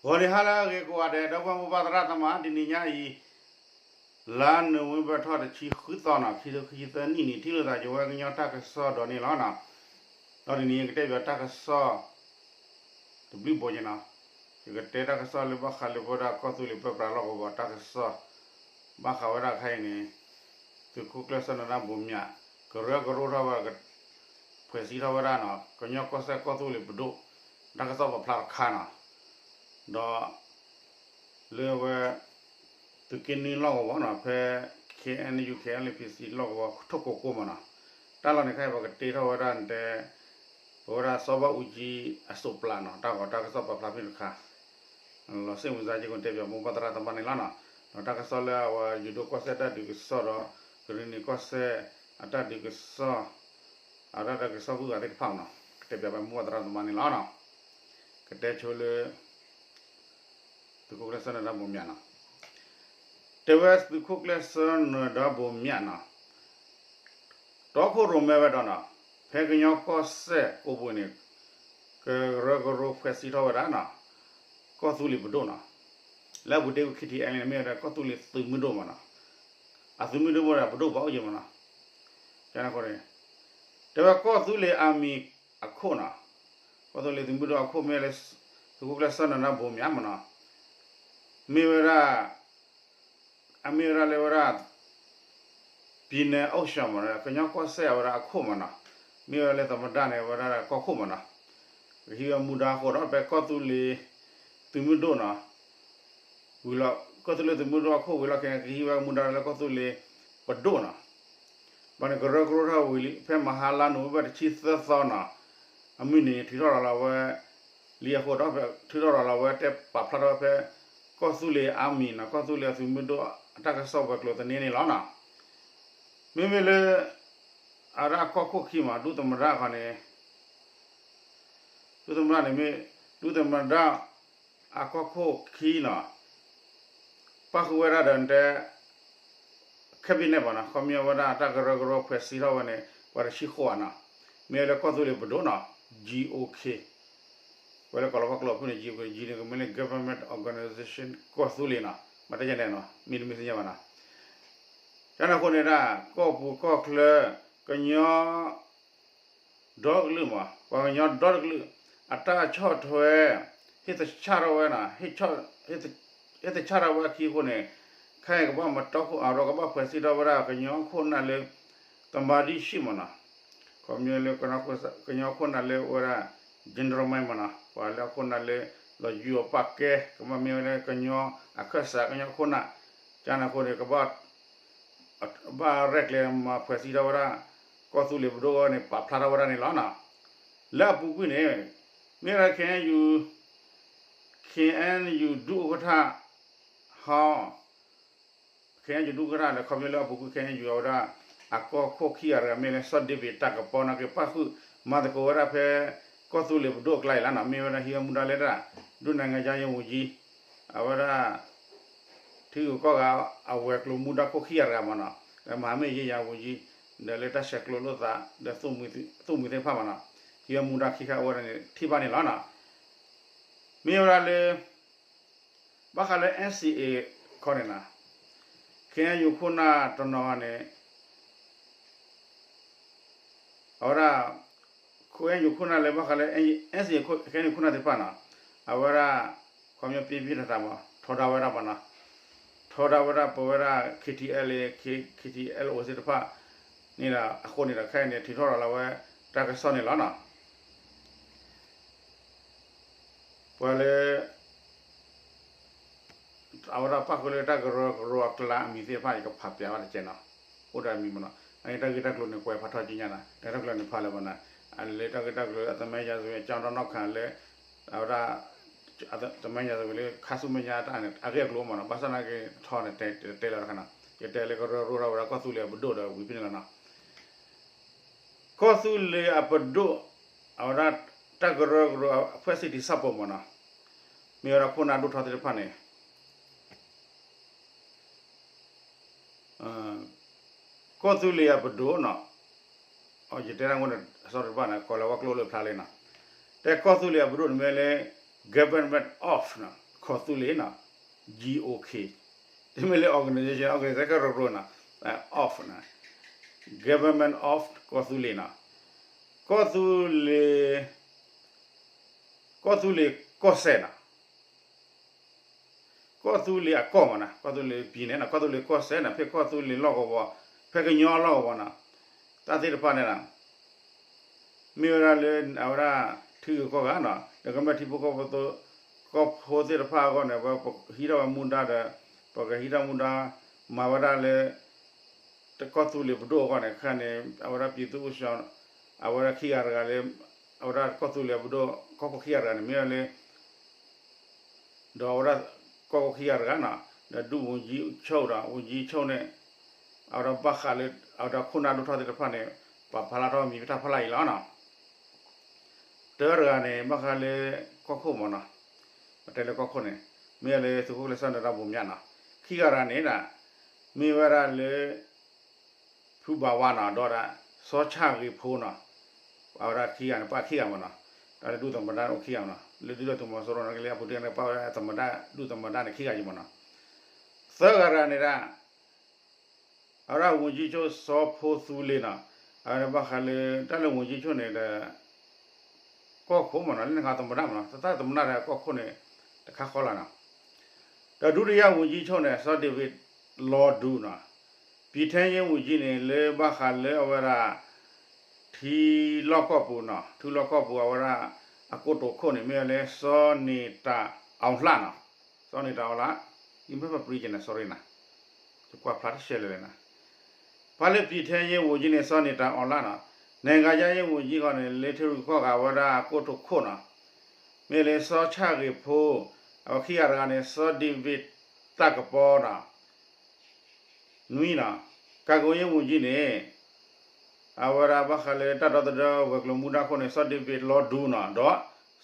ဂီၤနံၤဟါလၢအဂ့ၤကိးဂၤဒဲး ဒီပုၢ်ဝဲၢ်မိၢ်ပၢ်သရၣ်သမါ တနံၤညါအံၤ လါနိၣ်ဝ့ဘၢၣ်ထီၣ်တဆံဃုသီနီၤ ခံထိခံဆံသၢနံၣ်န့ၣ် ထံၣ်လိာ်သးက့ၤဝဲကညီတၢ်ကစီၣ်ဒီးန့ၣ်လီၤ. ဒီးတနံၤအံၤကတဲဘၣ်တၢ်ကစီၣ် တဘျုးဘိညါနီၤ, ယကတဲတၢ်ကစီၣ်လၢဘၣ်ဃးလၢပဝဲဒၣ်ကီၢ်သူလ့ၤပၢပြးလီၢ်ကဝီၤတၢ်ကစီၣ် ဘၣ်ဃးဝဲဒၣ်ခဲအံၤန့ၣ် သုးခိၣ်ကျၢၢ်စီၤနၢၤဒါဘိးမၠး ကရၢကရိထီၣ်ဝဲ ဖှဲးစံးထီၣ်ဝဲဒၣ်နီၤ ကညီကီၢ်စဲၣ်ကီၢ်သူလ့ၤပဒိၣ် တၢ်ကစီၣ်ပာ်ဖျါတခါနီၤ, ဒီး လၢအဝဲ သုးက့နွံလီၢ်ကဝီၤနီၤ ဖဲ K N U K N L P C လီၢ်ကဝီၤထိၣ်ကိကိမးနီၤ, တၢ်လီၢ်န့ၣ်ခဲအံၤ ပကတ့ထီၣ်ဝဲဒၣ်တဲ ပဝဲဒၣ်စီၤဘၣ်အူကၠံအစိးပျးနီၤ တၢ်ဂီၤတၢ်ကစီၣ်ပာ်ဖျါဖဲန့ၣ်တခါ လီၤစ့ၣ်မုာ်စါက့ၤ ကတဲဘၣ်မိၢ်ပၢ်သရၣ်သမါန့ၣ်လီၤနီၤ, ဒီးတၢ်ကစီၣ်လၢအဝဲယိၤဒိၣ်ကီၢ်စဲၣ်တၢ်ဒုးကစီၣ်ဒီး ကရ့ၣ်နံၤကီၢ်စဲၣ် အတၢ်ဒုးကစီၣ် အတၢ်ဒုးကစီၣ်ဂုၤဂၤသ့ၣ်တဖၣ်နီၤ ကတဲဘၣ်မိၢ်ပၢ်သရၣ်သမါန့ၣ်လီၤနီၤ, ကတဲဆိလၢ သုးခိၣ်ကျၢၢ်စီၤနၢၤဒါဘိးမၠးနီၤ, တဲဝဲသုးခိၣ်ကျၢၢ်စီၤနၢၤဒါဘိးမၠးနီၤ, တီခိၣ်ရိၣ်မဲဝဲဒီးနီၤ, ဖဲကညီကီၢ်စဲၣ်ကိးပူၤန့ၣ် ကရၢကရိဖှဲးစံးထီၣ်ဝဲဒၣ်နီၤ, ကီၢ်သူလ့ၤပဒိၣ်နီၤ, လၢအပူၤတ့ၢ်ဝဲ K T L န့ၣ် မ့ၢ်ဝဲဒၣ်ကီၢ်သူလ့ၤသုးမုၢ်ဒိၣ်မးနီၤ, အသုးမုၢ်ဒိၣ်မ့ၢ်ဒၣ်ပဒိၣ်ဘၣ်အိၣ်ယဲၢ်မးနီၤ, ကန့ၣ်အဃိန့ၣ် တဲဝဲကီၢ်သူလ့ၤအမံၤအခိၣ်နီၤ, ကီၢ်သူလ့ၤသုးမုၢ်ဒိၣ်အခိၣ်မ့ၢ်လၢ သုးခိၣ်ကျၢၢ်စီၤနၢၤဒါဘိးမၠးမးနီၤ, မ့ၢ်ဝဲဒၣ် အမ့ၢ်ဝဲဒၣ်လၢဝဲဒၣ် ပြည်နယ်အုပ်ချုပ်မးနီၤ ကညီကီၢ်စဲၣ်အဝဲဒၣ်အခိၣ်မးနီၤ, မ့ၢ်ဝဲဒၣ်လၢသမ္မတန့ၣ် အဝဲဒၣ်ကီၢ်ခိၣ်မးနီၤ, ကဟံးဝဲမူဒါအဃိဒီး ဖဲကီၢ်သူလ့ၤသုးမုၢ်ဒိၣ်နီၤ ဝံၤလီၤ ကီၢ်သူလ့ၤသုးမုၢ်ဒိၣ်အခိၣ်ဝံၤလီၢ်ခံန့ၣ် ကဟံးဝဲမူဒါလၢကီၢ်သူလ့ၤပဒိၣ်နီၤ, ဘၣ်န့ၣ်ကရၢကရိထီၣ်ဝံၤလံ ဖဲမဟါလါနိၣ်ဝ့ဘၢၣ်တဆံသၢသီနီၤ, အမုၢ်နံၤန့ၣ် ထုးထီၣ်ရၤလီၤဝဲ လံအဃိဒီး ထုးထီၣ်ရၤလီၤဝဲတဲပာ်ဖျါထီၣ်ဝဲဖဲ ကီၢ်သူလ့ၤအမံၤနီၤ ကီၢ်သူလ့ၤအသုးမုၢ်ဒိၣ်အတၢ်ကစီၣ်ဝဲၤကျိၤသန့န့ၣ်လီၤနီၤ, မ့မ့ၢ်လၢ အဝဲဒၣ်ကီၢ်ခိၣ်ခံမး ဒူသမ္မတခီန့ၣ် ဒူသမ္မတန့ၣ်မ့ၢ် ဒူသမ္မတ အကီၢ်ခိၣ်ခံနီၤ ပၣ်ဃုာ်ဝဲဒၣ်ဒီးတဲ cabinet ဘၣ်နီၤ ခီပညီဝဲဒၣ်တၢ်ကရၢကရိဖှဲးစံးထီၣ်ဝဲန့ၣ် ပှၤတဆံဃိးဧါနီၤ မ့ၢ်လၢကီၢ်သူလ့ၤပဒိၣ်နီၤ G O K ဝဲလၢကီၤလၤဝါကျိာ်ဖုၣ်န့ၣ် G O K G န့ၣ်ကမ့ၢ်လၢ government organization ကီၢ်သူလ့ၤနီၤ မ့ၢ်တယဲၢ်န့ၣ်နီၤ မ့တမ့ၢ်သ့ၣ်ညါဘၣ်နီၤ ကန့ၣ်အဃိန့ၣ်ဒၣ် ကီၢ်ပူၤကီၢ်ချၢ ကညီ ဒီကလုာ်မး ပှၤကညီဒီတကလုာ် အတၢ်ဆီၣ်ထွဲ ဟ့ၣ်သဆၣ်ထီၣ်ဝဲနီၤ ဟ့ၣ်သဆၣ်ထီၣ်ဝဲအခံအဃိန့ၣ် ခဲအံၤကဘၣ်မၤတီခိၣ်အါထီၣ် ကဘၣ်ဖှဲးစံးထီၣ်ဝဲဒၣ်ကညီခိၣ်နၢ်လၢ သမ္မတရှိမးနီၤ ခီပညီလၢ ကညီခိၣ်နၢ်လၢဝဲဒၣ် gentleman မးနီၤ ပှၤလၢအခိၣ်နၢ်လၢ လီၤယုၢ်အီၤပာ်ကဲ ကဘၣ်မ့ၢ်ဝဲဒၣ်ကညီအခၢၣ်စး ကညီခိၣ်နၢ် ကန့ၣ်အဃိန့ၣ် ကဘၣ် ဘၣ်ရဲၣ်ကျဲၤမၤဖှဲးစံးထီၣ်ဝဲဒၣ် ကီၢ်သူလ့ၤပဒိၣ်အဂီၢ်န့ၣ် ပာ်ဖျါထီၣ်ဝဲဒၣ်န့ၣ်လီၤနီၤ လၢအပူၤကွံာ်န့ၣ် မ့ၢ်ဝဲဒၣ် K N U K N U ဒူၣ်အကထၢၣ် ဟီ K N U ဒူၣ်အကထၢၣ်လၢခီပညီလၢအပူၤကွံာ် K N U အဝဲဒၣ် အကီၢ်ခိၣ်ခံဂၤတဂၤမ့ၢ်လၢ စီၤဒ့ဘ့ၣ်တၢ်ကပီၤန့ၣ်က့ၤ ပၣ်ဃုာ်မၤသကိးဝဲဒၣ်ဖဲ ကီၢ်သူလ့ၤပဒိၣ်အကျါအံၤလီၤနီၤ မ့ၢ်ဝဲဒၣ်ဟံးဝဲမူဒါလၢဒၣ် ဒုးနိုင်ငံခြားရေးဝန်ကြီး အဝဲဒၣ် ထံဂုၤကီၢ်ဂၤ အဝဲၤကျိၤမူဒါခိၣ်ခံဂၤတဂၤမးနီၤ လၢမဟာမိတ်ရေးရာဝန်ကြီး ဒီးလၢတၢ်ဆဲးကျိးလိာ်သး ဒီးသိၣ်မှံၤသ့ၣ်တဖၣ်မးနီၤ ဟံးဝဲမူဒါခံခါအဝဲဒၣ်န့ၣ် ထံၣ်ဘၣ်န့ၣ်လီၤနီၤ မ့ၢ်ဝဲဒၣ်လၢ ဘၣ်ဃးလၢ N C A ခီန့ၣ်နီၤ K N U ခိၣ်နၢ်တနီၤန့ၣ် အဝဲဒၣ် K N U ခိၣ်နၢ်လၢဘၣ်ဃးလၢ N C A K N U ခိၣ်နၢ်သ့ၣ်တဖၣ်နီၤ အဝဲဒၣ် ခီပညီပြင်းပြင်းထန်ထန်မး ထီဒါဝဲဒၣ်မးနီၤ ထီဒါဝဲဒၣ်ပဝဲဒၣ် K T L A K K T L O သ့ၣ်တဖၣ်န့ၣ်ဒီး အဃိန့ၣ်ဒီး ခဲအံၤန့ၣ် ထုးထီၣ်ရၤလီၤဝဲ တၢ်ကစီၣ်န့ၣ်လီၤနီၤ ပှၤလၢ အဝဲဒၣ်ပၣ်ဃုာ်လၢတၢ်ကရၢကရိအကျါအမံၤသ့ၣ်တဖၣ် ယကဖးပျးဘၣ်တကဲးနီၤ အိၣ်ဒီးအမံၤမးနီၤ အန့ၣ်တၢ်ဂ့ၢ်တၢ်ကျိၤန့ၣ် ကွဲးဖးထီၣ်က့ၤညါနီၤ တၢ်ဂ့ၢ်တၢ်ကျိၤန့ၣ်ဖးလၢၤဘၣ်နီၤ အလၢတၢ်ဂ့ၢ်တၢ်ကျိၤ အသမၢယၤစဝံး အကၠီဒီနီၢ်ခးလၢ အဝဲဒၣ် သမၢယၤစဝံးလၢ ခါဆူမဲာ်ညါတၢ်န့ၣ် အဂ့ၢ်အကျိၤမးနီၤ ဘၣ်ဆၣ်သနာ်က့ထီန့ၣ် တဲတဲလီၤတခါနီၤ ယတဲလၢကရၢကရိထီၣ်ဝဲဒၣ်ကီၢ်သူလ့ၤအပဒိၣ်ဒီးဝံၤဖဲန့ၣ်လီၤနီၤ ကီၢ်သူလ့ၤအပဒိၣ် အဝဲဒၣ်တၢ်ကရၢကရိ အဖွဲ့အစည်းတည်ဆောက်ပုံ မးနီၤ မ့ၢ်ဝဲဒၣ်ခိၣ်နၢ်ဒိၣ်ထီသ့ၣ်တဖၣ်န့ၣ် ကီၢ်သူလ့ၤအပဒိၣ်နီၤ ယတဲတၢ်ဂီၢ်န့ၣ် အစီတဖၣ်န့ၣ် ကီၤလၤဝါကျိလၢဖျါလံနီၤ တဲကီၢ်သူလ့ၤအပဒိၣ်န့ၣ်မ့ၢ်လၢ government of နီၤ ကီၢ်သူလ့ၤနီၤ, G O K, တမ့ၢ်လၢ organization, organization ကရၢကရိနီၤ, of နီၤ, Government of ကီၢ်သူလ့ၤနီၤ, ကီၢ်သူလ့ၤ, ကီၢ်သူလ့ၤကီၢ်စဲၣ်နီၤ, ကီၢ်သူလ့ၤအကီၢ်မ့ၢ်နီၤ, ကီၢ်သူလ့ၤ ပြည်နယ် နီၤ, ကီၢ်သူလ့ၤကီၢ်စဲၣ်နီၤ, ဖဲကီၢ်သူလ့ၤလီၢ်ကဝီၤ, ဖဲကညီလီၢ်ကဝီၤနီၤ, တၢ်သ့ၣ်တဖၣ်န့ၣ်နီၤ မ့ၢ်ဝဲဒၣ်လၢအဝဲဒၣ် ထံဂုၤကီၢ်ဂၤနီၤ, ဒီးကမျၢၢ်ထံဖိကီၢ်ဖိ, ကီၢ်ဖိသ့ၣ်တဖၣ်အဂီၢ်န့ၣ် ပဟံးထီၣ်ဝဲမူဒါဒီး ပကဟံးထီၣ်မူဒါ မၤဝဲဒၣ်လၢ ကီၢ်သူလ့ၤပဒိၣ်အဂီၢ်န့ၣ် ခဲန့ၣ် အဝဲဒၣ် ပြည်သူ့စစ် အဝဲဒၣ်ခံဂၤတဂၤလၢ အဝဲဒၣ်ကီၢ်သူလ့ၤပဒိၣ် ကီၢ်ခိၣ်ခံဂၤတဂၤန့ၣ် မ့ၢ်ဝဲလၢ ဒီးအဝဲဒၣ်ကီၢ်ခိၣ်ခံဂၤတဂၤနီၤ, ဒီးဒုဝန်ကြီးချုပ်ဒီး ဝန်ကြီးချုပ်န့ၣ် အဝဲဒၣ်ဘၣ်ဃးလၢ အဝဲဒၣ်ခိၣ်နၢ်ဒိၣ်ထီၣ်သ့ၣ်တဖၣ်န့ၣ် ပာ်ဖျါထီၣ်မံၤပတၢ်ဖီလာ်အံၤလီၤနီၤ. တဂၤတဂၤန့ၣ် ဘၣ်ဃးလၢကီၢ်ခိၣ်မ့ၢ်နီၤ, ပတဲလၢကီၢ်ခိၣ်န့ၣ် မ့ၢ်ဝဲလၢသုးခိၣ်ကျၢၢ်စီၤနၢၤဒါဘိမၠးနီၤ, ခံဂၤတဂၤန့ၣ်ဒၣ် မ့ၢ်ဝဲဒၣ်လၢ ဖုဘၣ်ဝါနီၤ ဒီးဒၣ် စီၤဆၣ်ဂ့ၤဖိနီၤ, အဝဲဒၣ်ခံဂၤန့ၣ် ပာ်ခံဂၤမ့ၢ်နီၤ, တၢ်လၢဒူၣ်သမ္မတအိၣ်ခံဂၤမ့ၢ်နီၤ, လၢဒုၣ်ဒါသုးမီၤစိရိၤန့ၣ်ကလံၤအပူၤတဂၤန့ၣ် ပာ်ဝဲဒၣ်သမ္မတ ဒုသမ္မတန့ၣ်ခံဂၤယံၤမ့ၢ်နီၤ, သၢဂၤတဂၤန့ၣ်ဒၣ် အဝဲဒၣ် ဝန်ကြီးချုပ် စီၤဖိသူလ့ၤနီၤ, အဝဲဒၣ်ဘၣ်ဃးလၢ တၢ်လၢ ဝန်ကြီးချုပ် န့ၣ်ဒီး ကီၢ်ခိၣ်မ့ၢ်နီၤ လၢနခးသမ္မတမ့ၢ်နီၤ တၢ်သမ္မတဒီးကီၢ်ခိၣ်န့ၣ် တခါဃီလီၤနီၤ, ဒီး ဒုတိယ ဝန်ကြီးချုပ် န့ၣ် စီၤဒ့ဝံးလီၤဒူနီၤ, ပြည်ထဲရေးဝန်ကြီး န့ၣ် လၢဘၣ်ဃးလၢအဝဲဒၣ် ထံလီၢ်ကီၢ်ပူၤနီၤ ထံလီၢ်ကီၢ်ပူၤအဝဲဒၣ် အကိတိာ်ခိၣ်န့ၣ် မ့ၢ်ဝဲလၢ စီၤန့ၢ်တၢ်အီလးနီၤ, စီၤန့ၢ်တၢ်အီလး, ယမ့ၢ်ပပြံကန့ၣ် sorry နီၤ ယကွၢ်ဖျါတဆဲးလဲၣ်လဲၣ်နီၤ, ပှၤလၢ ပြည်ထဲရေးဝန်ကြီး န့ၣ် စီၤန့ၢ်တၢ်အီလးနီၤ, နိုင်ငံခြားရေးဝန်ကြီး အဂီၢ်န့ၣ် လၢထံရူၢ်ကီၢ်ဂၤအဝဲဒၣ်အကိတိာ်ခိၣ်နီၤ, မ့ၢ်လၢစီၤဆၣ်ဂ့ၤဖိ, အဝဲခံဂၤတဂၤန့ၣ် စီၤဒ့ဝံးတၢ်ကပီၤနီၤ, နွံနီၤ, ကာကွယ်ရေးဝန်ကြီး န့ၣ် အဝဲဒၣ်ဘၣ်ဃးလၢတၢ်ဒီသဒၢ ဝဲၤကျိၤမူဒါခိၣ်န့ၣ် စီၤဒ့ဝံးလီၤဒူနီၤ ဒီး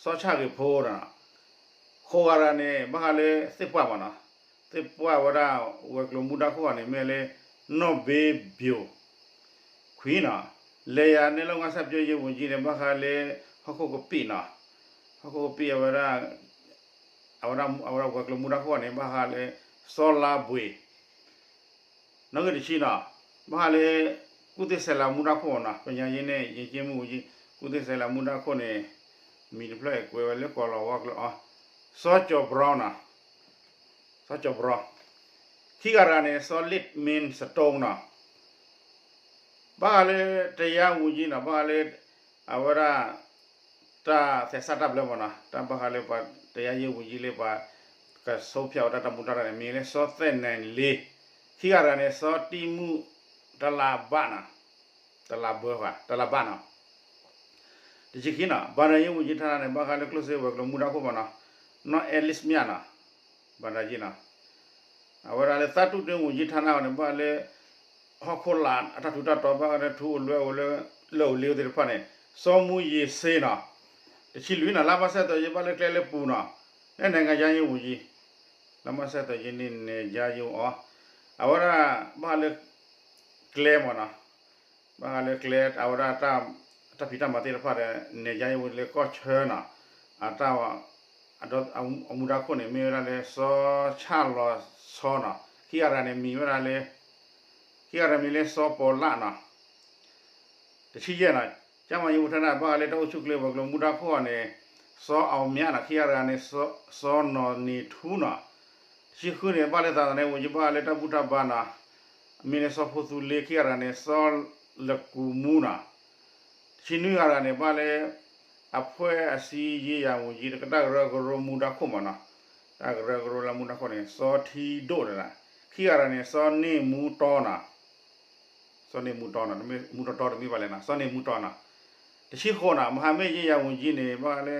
စီၤဆၣ်ဂ့ၤဖိနီၤ, ဃိးဂၤတဂၤန့ၣ် ဘၣ်ဃးလၢသ့ၣ်ပှၢ်မ့ၢ်နီၤ, သ့ၣ်ပှၢ်ဝဲဒၣ် ဝဲၤကျိၤမူဒါခိၣ်ဂီၢ်န့ၣ် မ့ၢ်လၢ နီၢ်ဘ့ဘျိး, ခွံနီၤ, လယ်ယာနဲ့ လက်ဝါးစိုက်ပျိုးရေးဝန်ကြီး န့ၣ် ဘၣ်ဃးလၢ ဟီၣ်ခိၣ်ကပံာ်နီၤ, ဟီၣ်ခိၣ်ကပံာ်အဝဲဒၣ် အဝဲဒၣ် အဝဲဒၣ်ဝဲၤကျိၤမူဒါခိၣ်ဂီၢ်န့ၣ် ဘၣ်ဃးလၢ စီၤလါဘှ့ၣ် နီၣ်ဂံၢ်တဆံနီၤ, ဘၣ်ဃးလၢ ကူးသင့်ဆဲးလၤမူဒါခိၣ်နီၤ ပညာရေးနဲ့ယဉ်ကျေးမှုဝန်ကြီး ကူးသင့်ဆဲးလၤမူဒါခိၣ်န့ၣ် မံၤတဖျၢၣ်အံၤကွဲးဝဲလၢကီၢ်လီၤဝါကျိာ်အီၤ, စီၤကၠီၤဘြီနီၤ, စီၤကၠီၤဘြီ, ခံဂၤတဂၤန့ၣ် စီၤလ့ၣ်မ့ၣ်စတိၣ်နီၤ, ဘၣ်ဃးလၢ တရားရေးဝန်ကြီးနီၤ ဘၣ်ဃးလၢ အဝဲဒၣ် တၢ်သဲစးတၢ်ဘျၢမ့ၢ်နီၤ တၢ်ဘၣ်ဃးလၢပှၤ တရားရေးဝန်ကြီး လၢပှၤ ကဆုံးဖြတ် ဝဲတၢ်တၢ်မူတၢ်ရၢ်န့ၣ် မ့ၢ်လၢစီၤသဲၣ်နဲၣ်လ့, ခံဂၤတဂၤန့ၣ် စီၤတံမူၣ်တလးဘၣ်နီၤ, တလးဘၢဘၣ် တလးဘၣ်နီၤ, တဆံခံနီၤ ဘဏ္ဍာရေးဝန်ကြီးဌာနန့ၣ် ဘၣ်ဃးလၢကျိၣ်စ့ဝဲၤကျိၤမူဒါခိၣ်မ့ၢ်နီၤ, နီၢ်အဲလ့းမၠၣ်နီၤ, ဘဏ္ဍာရေးနီၤ အဝဲဒၣ်လၢ သတ္တုတွင်းဝန်ကြီးဌာန န့ၣ် ဘၣ်လၢ ဟီၣ်ခိၣ်လာ်အတၢ်ထူးတၢ်တီၤ ဘၣ်ဃးလၢထူအိၣ်လွဲအိၣ်လၢ လၢအိၣ်လ့အိၣ်သ့ၣ်တဖၣ်န့ၣ် စီၤမူယ့ၤစ့နီၤ, တဆံလွံၢ်နီၤ လမ်းပန်းဆက်သွယ်ရေး ဘၣ်လၢကျဲလၢပူၤနီၤ, လၢ နိုင်ငံခြားရေးဝန်ကြီး လမ်းပန်းဆက်သွယ်ရေးန့ၣ် နယ်ခြားရေးအီၤ, အဝဲဒၣ် ဘၣ်ဃးလၢ ကျဲမ့ၢ်နီၤ, ဘၣ်ဃးလၢကျဲ အဝဲဒၣ် တၢ်ဖံးတၢ်မၤသ့ၣ်တဖၣ်ဒီး နယ်ခြားရေးဝန်ကြီး လၢကီၢ်ဆၢနီၤ, အတၢ် အမူဒါခိၣ်န့ၣ် မ့ၢ်ဝဲဒၣ်လၢ စီၤဆၣ်လီၤဆီနီၤ, ခံဂၤတဂၤန့ၣ် မံၤဝဲဒၣ်လၢ ခံဂၤတဂၤမံၤလၢ စီၤပီၤလၣ်နီၤ, တဆံယဲၢ်နီၤ ကျန်းမာရေးဝန်ကြီးဌာန ဘၣ်ဃးလၢတၢ်အိၣ်ဆူၣ်အိၣ်ချ့ဝဲၤကျိၤမူဒါခိၣ်ဂီၢ်န့ၣ် စီၤအီၣ်မၠၣ်နီၤ, ခံဂၤတဂၤန့ၣ် စီၤနီၢ်နံၤထူနီၤ, တဆံဃုန့ၣ် ဘၣ်ဃးလၢ သာသနာရေးဝန်ကြီး ဘၣ်ဃးလၢတၢ်ဘူၣ်တၢ်ဘါနီၤ, မံၤလၢစီၤဖိသူလ့ ခံဂၤတဂၤန့ၣ် စီၤလကူးမူနီၤ, တဆံနွံဂၤတဂၤန့ၣ် ဘၣ်ဃးလၢ အဖွဲ့အစည်းရေးရာဝန်ကြီး တၢ်ကရၢကရိမူဒါခိၣ်မ့ၢ်နီၤ, တၢ်ကရၢကရိလၢမူဒါခိၣ်န့ၣ် စီၤထံဒိၣ်တဂၤ, ခံဂၤတဂၤန့ၣ် စီၤန့ၢ်မူတီနီၤ စီၤန့ၢ်မူတီနီၤ, မူတီတီတမ့ၢ်ဘၣ်လဲၣ်နီၤ, စီၤန့ၢ်မူတီနီၤ, တဆံဃိးနီၤ မဟာမိတ်ရေးရာဝန်ကြီးန့ၣ် ဘၣ်ဃးလၢ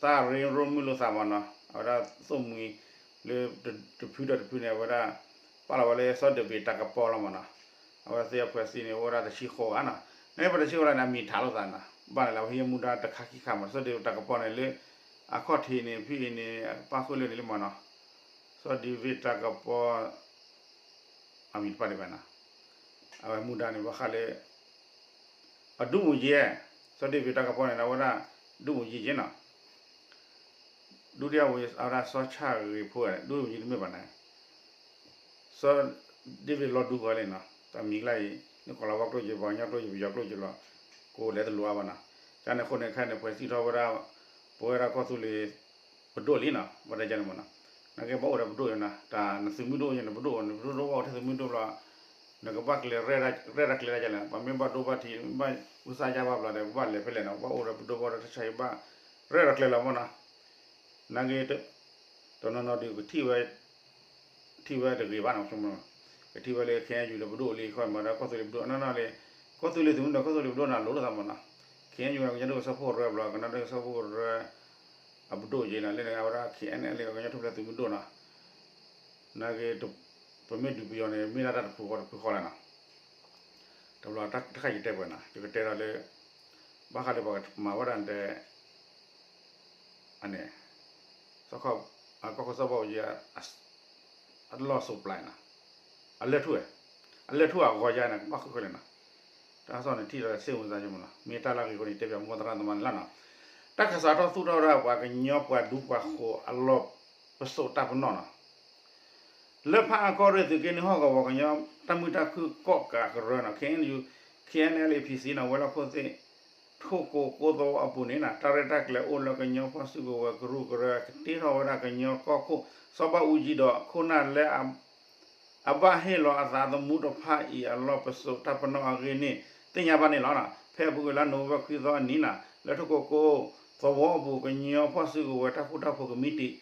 သရ့ရိမုၢ်လိာ်သးမ့ၢ်နီၤ, အဝဲဒၣ်သိၣ်မှံၤ လၢ တဖုဒီးတဖုန့ၣ် အဝဲဒၣ် ပာ်လီၤဝဲလၢစီၤဒ့ဝံးတၢ်ကပီၤလီၤမ့ၢ်နီၤ, အဝဲသ့ၣ်အဖှဲးသံန့ၣ် အိၣ်ဝဲဒၣ်တဆံဃိးဂၤနီၤ, န့ၣ်ပတဆံဃိးဂၤန့ၣ် အမံၤထးလိာ်သးနီၤ, ဘၣ်န့ၣ်လၢအဝဲဟံးမူဒါတခါခံခါမ့ၢ်နီၤ, စီၤဒ့ဝံးတၢ်ကပီၤန့ၣ်လၢ အခီၣ်ထံးန့ၣ် ဖဲအံၤန့ၣ် ပၣ်ဃုာ်လၢန့ၣ်လံမ့ၢ်နီၤ, စီၤဒ့ဝံးတၢ်ကပီၤ အမံၤတဖၣ်ဒံးဘၣ်နီၤ, အဝဲမူဒါန့ၣ် ဘၣ်ဃးလၢ အဒူၣ်မူၤယဲၢ်, စီၤဒ့ဝံးတၢ်ကပီၤန့ၣ် အဝဲဒၣ် ဒူၣ်မူၤယဲၢ်ယဲၢ်နီၤ, ဒုတိယဝန်ကြီး အဝဲဒၣ်စီၤဆၣ်ဂ့ၤဖိ ဒုတိယဝန်ကြီးတမ့ၢ်ဘၣ်န့ၣ် စီၤ David လီၤဒူဃီလံနီၤ တၢ်မံၤကျါအံၤ နကိးလီၤဝါကျိၣ်စ့ ပှၤကညီကျိၣ်စ့ ပယီၤကျိၣ်စ့လီၤ ကိးလဲၤတလိၤအါဘၣ်နီၤ ကန့ၣ်အဃိန့ၣ် ခဲအံၤန့ၣ် ဖှဲးစံၣ်ထီၣ်ဝဲဒၣ် ပဝဲဒၣ်ကီၢ်သူလ့ၤ ပဒိၣ်လံနီၤ ဘၣ်တဲကန့ၣ်မ့ၢ်နီၤ နကဲဘၣ်အိၣ်ဒီးပဒိၣ်ယၤနီၤ တၢ်နသုးမုၢ်ဒိၣ်ယၤန့ၣ် ပဒိၣ်န့ၣ် ပဒိၣ်ဒိၣ်ဘၣ်အိၣ်ထဲသုးမုၢ်ဒိၣ်ဘျီ နကဘၣ်ကျဲ ရဲၣ်တၢ်ကျဲဒၣ်လဲာ်နီၤ ပှၤမ့ၢ်ဘၣ်ဒိဘၣ်ထံး မ့ၢ်ဘၣ်အူစၢ်ယါဘၣ်ဘျီဒီး ကဘၣ်လဲၤဖဲလဲၣ်နီၤ ဘၣ်အိၣ်ဒီးပဒိၣ်ဘၣ်ဒီးတၢ်ဆါဟံၣ်ဘၣ် ရဲၣ်တၢ်ကျဲလီၤမ့ၢ်နီၤ နာ်က့ တနီၤနီၤဒုးကထံၣ်ဝဲ ထံၣ်ဝဲတဂ့ၤဘၣ်နီၤ ကထံၣ်ဝဲလၢ ခဲအံၤယူၤဒီးပဒိၣ်လံ ခီမ့ၢ်ဒီးကီၢ်သူလ့ၤပဒိၣ် နီၢ်နီၢ်လံ ကီၢ်သူလ့ၤသုးမုၢ်ဒိၣ် ကီၢ်သူလ့ၤပဒိၣ်န့ၣ် လိၤလိာ်သးမ့ၢ်နီၤ ခဲအံၤယူၤန့ၣ် ကညီဒိၣ်ကစၢ်ဖှိၣ်ကရၢဘျီ ကညီဒိၣ်ကစၢ်ဖှိၣ်ကရၢ အပဒိၣ်ယဲနီၤ လၢန့ၣ် အဝဲဒၣ် ခဲအံၤန့ၣ် လၢကညီထူၣ်ဖျဲးသုးမုၢ်ဒိၣ်နီၤ နာ်က့ ပမ့ၢ်ဒုးပယီၤန့ၣ် မ့ၢ်ဒၣ်တၢ်တဖုဃီတဖုဃီလီၤနီၤ တဘျီတခါယတဲပှဲၤနီၤ ယကတဲဒီးလၢ ဘၣ်ဃးလၢပှၤမၤဝဲဒၣ်တဲ အန့ၣ် စီၤခီၣ် ကီၢ်ခိၣ်စီၤဘၣ်အူကၠံ အလီၢ်စိးပျါနီၤ အလဲၤထူၣ်ဝဲ အလဲၤထူၣ်အဂီၤယါန့ၣ် ကဘၣ်ဃုခဲလၢာ်နီၤ တၢ်ကစီၣ်န့ၣ်ထံၣ်ဒီး စိတ်ဝင်စားစရာမ့ၢ်နီၤ မ့ၢ်တၢ်လၢအဂ့ၤအဃိန့ၣ် တဲပၠးမိၢ်သရၣ်သမါန့ၣ်လီၤနီၤ တၢ်ကစးထီၣ်သူၣ်ထီၣ်ဝဲဒၣ်ပှၤကညီပှၤဒူပှၤဃိၤအလီၢ်ပစိာ်တၢ်ပနီၣ်နီၤ လၢဖးအၣ်ကီၢ်ရ့ၣ်သုးက့နွံဟီၣ်ကဝီၤကညီ တၢ်မုာ်တၢ်ခုၣ်ကီၣ်ကးကရၢနီၤ K N U K N L A P C နီၤ ဝဲၤလီၢ်ခိၣ်သ့ၣ် ထိၣ်ကိကိသဝီအပူၤန့ၣ်နီၤ တၢ်ရဲၣ်တၢ်ကျဲၤအိၣ်လၢကညီဖီၣ်စုကဝဲၤကရူၢ်ကရၢ ကတ့ထီၣ်ဝဲဒၣ်ကညီကီၢ်ခိၣ် စီၤဘၣ်အူကၠံဒီးခိၣ်နၢ်လၢ အဘၣ်ဟ့ၣ်လီၤအသးသမူတဖၣ်အံၤအလီၢ်ပစိာ်တၢ်ပနီၣ်အဂ့ၢ်န့ၣ် သ့ၣ်ညါဘၣ်န့ၣ်လီၤ. ဖဲအပူၤကွံာ်လါနိၣ်ဝ့ဘၢၣ်ခွံသီအနံၤန့ၣ် လၢထိၣ်ကိကိသဝီအပူၤ ကညီဖီၣ်စုကဝဲၤတၢ်ဃူတၢ်ဖိးကမံးတံာ်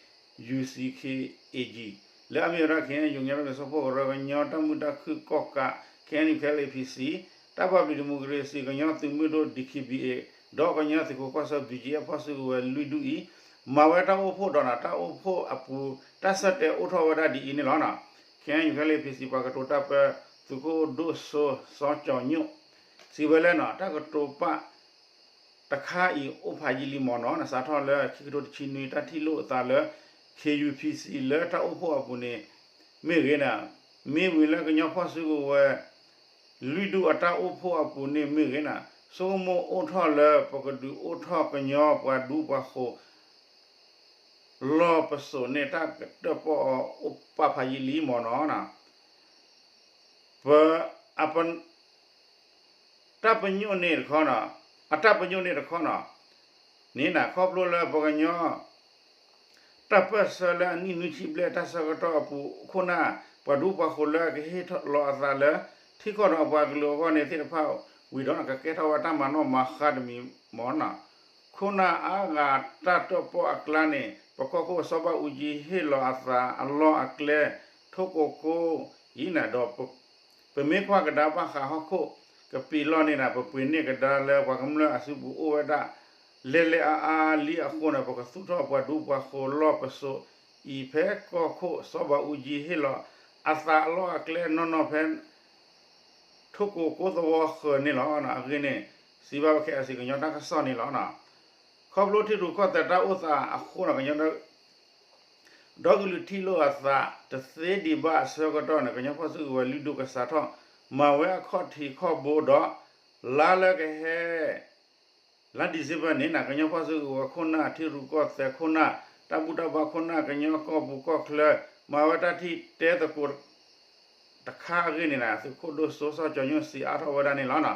U C K A G လၢအမ့ၢ်ဝဲဒၣ် K N U ကညီတၢ်ကစီၣ်ဖှိၣ်ကရၢ ကညီတၢ်မုာ်တၢ်ခုၣ်ကီၣ်ကး K N U K L A P C တၢ်ဘၣ်ဘျုးဒံၣ်မိၣ်ကရ့ၣ်စံၣ် ကညီသုးမုၢ်ဒိၣ် D K B A ဒီးကညီသုးခိးကီၢ်ဆၢ B G F ဖီၣ်စုကဝဲၤလွံၢ်ဒူၣ်အံၤ မၤဝဲတၢ်အိၣ်ဖှိၣ်ဒီးနီၤ တၢ်အိၣ်ဖှိၣ်အပူၤ တၢ်ဆၢတဲာ်အိၣ်ထီၣ်ဝဲဒၣ်ဒ်အံၤန့ၣ်လီၤ. K N U K L A P C ပှၤကတိၤတၢ်ပၢ သုးခိၣ်ဒိၣ်စိစီၤကၠီၤညိၣ် စံးဝဲလၢနီၤ တၢ်ကတိၤပာ် တခါအံၤအိၣ်ဖးယံာ်လံမ့ၢ်နီၤ နစးထီၣ်လၢခံကထိတဆံနွံ တၢ်ထံၣ်လိာ်အသးလၢ K U P C လၢတၢ်အိၣ်ဖှိၣ်အပူၤန့ၣ် မ့ၢ်ဂ့ၤနီၤ မ့ၢ်ဝံၤလၢကညီဖီၣ်စုကဝဲၤ လွံၢ်ဒူၣ်အတၢ်အိၣ်ဖှိၣ်အပူၤန့ၣ်မ့ၢ်ဂ့ၤနီၤ ဆိကမိၣ်အိၣ်ထီၣ်လၢပကဒုးအိၣ်ထီၣ်ကညီပှၤဒူပှၤဃိၤ လီၢ်ပစိာ်န့ၣ် တၢ်ကတၢၣ်ပီၣ်အီၤအိၣ်ပာ်ဖးယံာ်လံမ့ၢ်နီၤ ပ အပ တၢ်ပညိၣ်န့ၣ်တခီနီၤ အတၢ်ပညိၣ်န့ၣ်တခီနီၤ န့ၣ်နီၤ ခီဖျိလၢပှၤကညီ တၢ်ပၢၢ်ဆၢလၢအနံၣ်နွံဆံဘျဲၣ်တၢ်ဆၢကတီၢ်အပူၤ ခိၣ်နၢ် ပှၤဒူပှၤဃိၤလၢအကဟ့ၣ်လီၤအသးလၢ ထံကီၢ်ဒီးအပှၤကလုာ်အဂီၢ်န့ၣ်သ့ၣ်တဖၣ်ဝံၤဒီး ကကဲထီၣ်ဝဲတၢ်မၤနီၣ်မၤဃါတမံၤမ့ၢ်နီၤ ခိၣ်နၢ်အါဂၤတၢ်တၢၣ်ပီၣ်အကျါန့ၣ် ပကီၢ်ခိၣ်စီၤဘၣ်အူကၠံဟ့ၣ်လီၤအသးအလီၢ်အကျဲ ထိၣ်ကိကိအံၤန့ၣ်ဒီး ပမ့ၢ်ကွၢ်ကဒါဘၣ်ဃးဟီၣ်ခိၣ်ကပံာ်လီၢ်န့ၣ်နီၤ ပပှ့ၤန့ၢ်ကဒါလၢပှၤကမျၢၢ်အစုပူၤအိၣ်ဝဲဒၣ် လဲၢ်လဲၢ်အါအါလံအဃိန့ၣ် ပကသူၣ်ထီၣ်ပှၤဒူပှၤဃိၤလီၢ်ပစိာ်အံၤ ဖဲကီၢ်ခိၣ်စီၤဘၣ်အူကၠံဟ့ၣ်လီၤအသးအလီၢ်အကျဲနီၢ်နီၢ်ဖဲ ထိၣ်ကိကိသဝီဃၢၤန့ၣ်လီၤ. အဂ့ၢ်န့ၣ် စံးဘၣ်ဝဲ K I C ကညီတၢ်ကစီၣ်န့ၣ်လီၤ. ခီဖျိထံရူၢ်ကီၢ်သဲးတၢ်အိၣ်သးအဃိန့ၣ် ကညီ ဒီကလုာ်ထံၣ်လိာ်အသးတသ့ဒံးဘၣ်အဆၢကတီၢ်န့ၣ် ကညီဖီၣ်စုကဝဲၤလွံၢ်ဒူၣ်ကစးထီၣ် မၤဝဲအခီၣ်ထံးခီၣ်ဘိဒီး လါလၢကဟဲ လါ December န့ၣ် ကညီဖီၣ်စုကဝဲၤခိၣ်နၢ် ထံရူၢ်ကီၢ်သဲးခိၣ်နၢ် တၢ်ဘူၣ်တၢ်ဘါခိၣ်နၢ် ကညီကီၢ်ပူၤကီၢ်ချၢ မၤဝဲတၢ်ထံၣ်တဲသကိး တခါအဂ့ၢ်န့ၣ် သုးခိၣ်ဒိၣ်စိစီၤကၠီၤညိၣ်စံးအါထီၣ်ဝဲဒၣ်န့ၣ်လီၤ.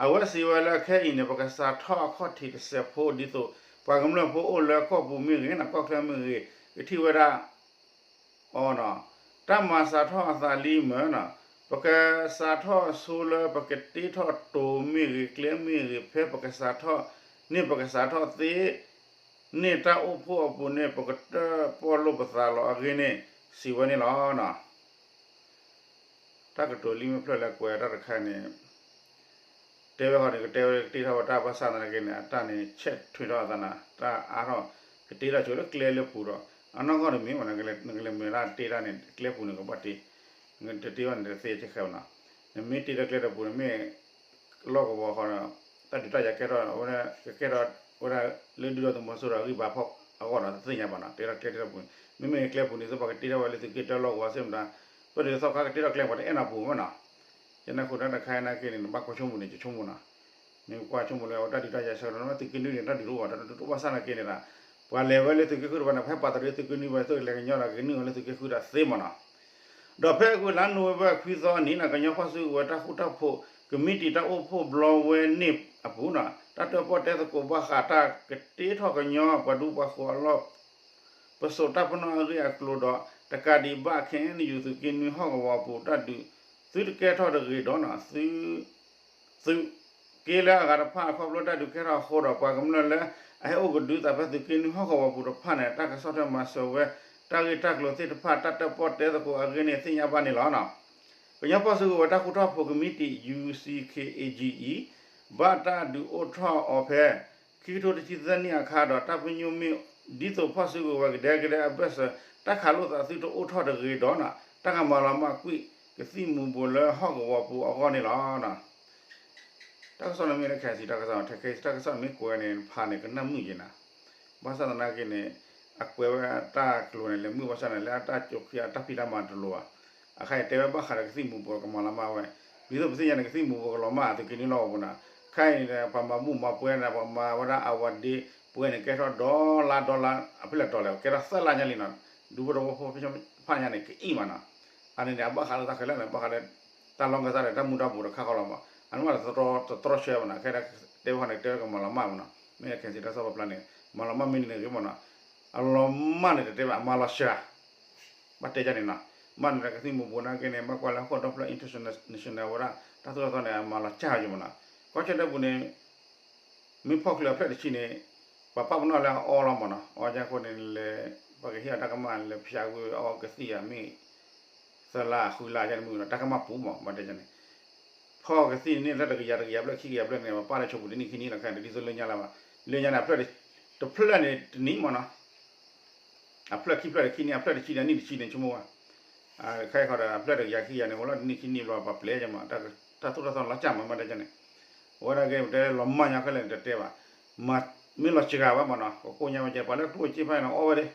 အဝဲစံးဝဲလၢခဲအံၤန့ၣ် ပကစးထီၣ်အခီၣ်ထံးတစဲးဖိ ဒ်သိး ပှၤကမျၢၢ်ဖိအိၣ်လၢကီၢ်ပူၤမ့ၢ်ဂ့ၤ ကီၢ်ချၢမ့ၢ်ဂ့ၤ ကထံၣ်ဝဲဒၣ် အီၤနီၤ တၢ်မၤစးထီၣ်အသးလံမ့ၢ်နီၤ ပကစးထီၣ်ဆိလၢပကတ့ထီၣ်တိၤမ့ၢ်ဂ့ၤ ကျဲမ့ၢ်ဂ့ၤ ဖဲပကစးထီၣ်န့ၣ် ပကစးထီၣ်သ့န့ၣ် တၢ်အိၣ်ဖှိၣ်အပူၤန့ၣ် ပကတၢၣ်ပီၣ်လိာ်ပသးလီၤအဂ့ၢ်န့ၣ် စံးဝဲန့ၣ်လီၤ. တၢ်ကတိၤလံမ့ၢ်ဖျၢၣ်လၢကွဲးတၢ်တခါန့ၣ် တဲဝဲဃီန့ၣ် ကတဲဝဲကတ့ထီၣ်ဝဲတၢ်ဘၣ်ဆၣ်သနာ်က့န့ၣ် အတၢ်န့ၣ် ဆဲးထွဲထီၣ်အသးနၤ တၢ်အါထီၣ် ကတ့ထီၣ်ဆိလၢကျဲလၢပူၤဒီး အနီၢ်ကီၢ်တမ့ၢ်ဘၣ် နကလဲၤမ့ၢ်ဒၣ်တ့တၢ်န့ၣ် ကျဲပူၤန့ၣ် ကဘၣ်တ့ တတ့ဘၣ်န့ၣ် တသ့တခဲဘၣ်နီၤ နမ့ၢ်တ့လၢကျဲတပူၤန့ၣ်မ့ၢ် လီၢ်ကဝီၤဃီဒီး တၢ်ဒုးတၢ်ယၤကဲထီၣ်ဝဲဒၣ် ကကဲထီၣ်ဝဲဒၣ်လၢဒုၣ်ဒါသုးမီၤစိရိၤအဂံၢ်ဘါဖီၣ်အဂီၢ်ဒီး တသ့ၣ်ညါဘၣ်နီၤ တ့ထီၣ်ကျဲတပူၤန့ၣ် မ့မ့ၢ်ကျဲပူၤန့ၣ် သ့ၣ်ပှၤကတ့ထီၣ်ဝဲလၢသုးက့တၢလီၢ်ကဝီၤစ့ၢ်မတၤ ပဒုးသီခါကတ့ထီၣ်ကျဲပှၤတအဲၣ်နီၤပူၤမ့ၢ်နီၤ ယန့ၣ်အဃိတၢ်တခါနာ်က့န့ၣ် နဘၣ်ကွၢ်ဆိကမိၣ်န့ၣ် ယဆိကမိၣ်နီၤ မ့ၢ်ကွၢ်ဆိကမိၣ်လၢအဝဲတၢ်ဒုးတၢ်ယၤဆၢကတီၢ် သုးက့နွံန့ၣ် တၢ်ဒုးတအိၣ်ဘၣ် တၢ်ဒုးတအိၣ်ဘၣ်ဆၣ်နာ်က့န့ၣ်ဒီး ပှၤလဲၤဝဲလၢသုးက့ဃုတဖၣ်န့ၣ် ဖဲပာ်တရံးသုးက့နွံဘၣ် သုးလဲၤကညီဒီးက့ၤနုာ်ဝဲလၢသုးက့ဃုဒၣ်သ့မ့ၢ်နီၤ. ဒီးဖဲအကွံာ်လါနိၣ်ဝ့ဘၢၣ်ခွံသီအနံၤန့ၣ် ကညီဖီၣ်စုကဝဲၤတၢ်ဃူတၢ်ဖိး ကမံးတံာ်တၢ်အိၣ်ဖှိၣ်ဘျီဝဲန့ၣ်အပူၤနီၤ တၢ်တၢၣ်ပီၣ်တဲသကိးဘၣ်ဃးတၢ်ကတ့ထီၣ်ကညီပှၤဒူပှၤဃိၤအလီၢ် ပစိာ်တၢ်ပနီၣ်အဂ့ၢ်အကျိၤဒီး တကးဒံးဘၣ် ခ့ၣ်အဲၣ်ယူၣ် သုးက့နွံဟီၣ်ကဝီၤပူၤတၢ်ဒုး သုတကဲထီၣ်တဂ့ၤဒီးနီၤ သုးက့လၢအဂၤတဖၣ်အခီဖျိတၢ်ဒုးကဲထီၣ်အဃိဒီး ပှၤကမျၢၢ်လၢအဟဲအိၣ်ကဒုသးဖဲသုးက့နွံဟီၣ်ကဝီၤပူၤတဖၣ်န့ၣ် တၢ်ကဆီၣ်ထွဲမၤစၢၤဝဲ တၢ်ဂ့ၢ်တၢ်ကျိၤသ့ၣ်တဖၣ် တၢ်တၢၣ်ပီၣ်တဲသကိးအဂ့ၢ်န့ၣ် သ့ၣ်ညါဘၣ်န့ၣ်လီၤ. ကညီဖီၣ်စုကဝဲၤတၢ်ဃူတၢ်ဖိးကမံးတံာ် ယူၣ် ယူၣ်စံၣ်ခ့ၣ်အ့ၣ်ကၠံၣ်အံၤ ဘၣ်တၢ်ဒုးအိၣ်ထီၣ်အီၤဖဲ ခံကထိတဆံသၢနံၣ်အခါဒီး တၢ်ပညိၣ်မ့ၢ် ဒ်သိးဖီၣ်စုကဝဲၤကဒဲကဒဲအဘၢၣ်စၢၤ တၢ်ခးလိာ်သးသုတအိၣ်ထီၣ်တဂ့ၤဒီးနီၤ တၢ်ကမၤလီၤမၢ်ကွံာ်ကသံၣ်မူၤဘှီးလၢဟီၣ်ကဝီၤပူၤအဂီၢ်န့ၣ်လီၤ. တၢ်ကစီၣ်န့ၣ်မ့ၢ်လၢ ခဲစံး တၢ်ကစီၣ် ခဲစံး တၢ်ကစီၣ်န့ၣ်မ့ၢ်ကွဲးန့ၣ် ဖးန့ၣ်ကနၣ်မုာ်က့ၤနၤ, ဘၣ်ဆၣ်သနာ်က့န့ၣ် အကွဲးဝဲတၢ်ကျိၤန့ၣ် လဲၤမုာ်ဘၣ်ဆၣ်န့ၣ် လၢအတၢ်ကၠိခံအတၢ်ဖံးတၢ်မၤတလိၤဘၣ်. အခါအံၤတဲဝဲဘၣ်ဃးဒီးကသံၣ်မူၤဘှီးကမၤလီၤမၢ်ဝဲ, ဒ်သိးပသ့ၣ်ညါန့ၣ် ကသံၣ်မူၤဘှီးကလီၤမၢ်သုးက့နွံလီၢ်ကဝီၤပူၤနီၤ, ခါအံၤန့ၣ် ပှၤမၤဘူၣ်မၤပှဲၤန့ၣ် ပှၤမၤဝဲဒၣ်အဝၤဒ့ပှဲၤန့ၣ် ကဲထီၣ်ဒီလါဒီလါ အဖျၢၣ်တီၤလဲၣ် ကဲထီၣ်သၢလါညါလံနီၤ, ဒူဖိတဝီဖိဖဲဖးညါန့ၣ် ကအံၣ်မးနီၤ, အန့ၣ်န့ၣ် အဘၣ်ဃးလၢတၢ်ခဲလၢာ်န့ၣ် ဘၣ်ဃးလၢ တၢ်လီၢ်ကစၢ်ဒီးတၢ်မူၤတၢ်ဘှီးတခါဃီလီၤမး, အန့ၣ်မးတတြီဆၢဘၣ်နီၤ, ခဲဒၣ်တဲဘၣ်ဃီန့ၣ် တဲဝဲကမၤလီၤမၢ်မးနီၤ, မ့ၢ်ခဲစံးတၢ်ကစီၣ်ပျၢ်န့ၣ် မၤလီၤမၢ်မ့ၢ်န့ၣ်ဂ့ၤမးနီၤ, အလီၤမၢ်န့ၣ်တတဲဘၣ် အမၤလီၤစှၤ ဘၣ်တဲဒ်န့ၣ်နီၤ, မ့ၢ်န့ၣ်ဒီးကသံၣ်မူၤဘှီးနာ်က့န့ၣ် ဘၣ်ကွၢ်လၢဟီၣ်ခိၣ်ဒီဖျၢၣ် international ဝဲဒၣ် တၢ်သိၣ်တၢ်သီန့ၣ် အမၤလီၤစှၤယံၤမးနီၤ, ကီၢ်ဆၢဒၢပူၤန့ၣ် မ့ၢ်ဖီၣ်ချုးအဖျၢၣ်တဆံန့ၣ် ပှၤပာ်ပနီၣ်လၢအအီလီၤမးနီၤ, အီကၢ်ခိၣ်န့ၣ်လဲၤ ပှၤကဟ့ၣ်အီၤတၢ်ကမၣ်လဲၤဖၠးကွံာ်အီကသံၣ်ဧါမ့ၢ် သၢလါဃုလါယါန့ၣ်မ့ၢ်နီၤ တၢ်ကမၣ်ပူၤမး ဘၣ်တဲန့ၣ်, ဖီၣ်ကသံၣ်န့ၣ်လၢတကယၤတကယၤဖျၢၣ်ခံကယၤဖျၢၣ်န့ၣ် ပှၤပာ်လၢဆိပူၤတနံၣ်ခံနံၣ်လီၤ ခဲန့ၣ် ဒ်သိးလၢညါလၢၤဘၣ်, လၢညါန့ၣ် အဖျၢၣ် တဖျၢၣ်န့ၣ်တနံၣ်မးနီၤ အဖျၢၣ်ခံဖျၢၣ်တခံနံၣ် အဖျၢၣ်တဆံဒီးနံၣ်တဆံန့ၣ် ဆိကမိၣ်ဝဲ, ခဲအံၤဃီဒီး အဖျၢၣ်တကယၤခံကယၤန့ၣ် အိၣ်လၢတနံၣ်ခံနံၣ်ဘျီ ပှၤပျဲယမး တၢ်သိၣ်တၢ်သီလီၤကၢ်မး ဘၣ်တဲန့ၣ်, အဝဲဒၣ်ကဲတဲလီၤမၢ်ညါခဲလၢာ်န့ၣ် တတဲဘၣ်, မ့ၢ်လီၤစှၤဝဲမးနီၤ ပကိၣ်ညါဝဲကဲ ပှၤလၢကျိၣ်စ့ဖဲန့ၣ် အီဝဲဒၣ်,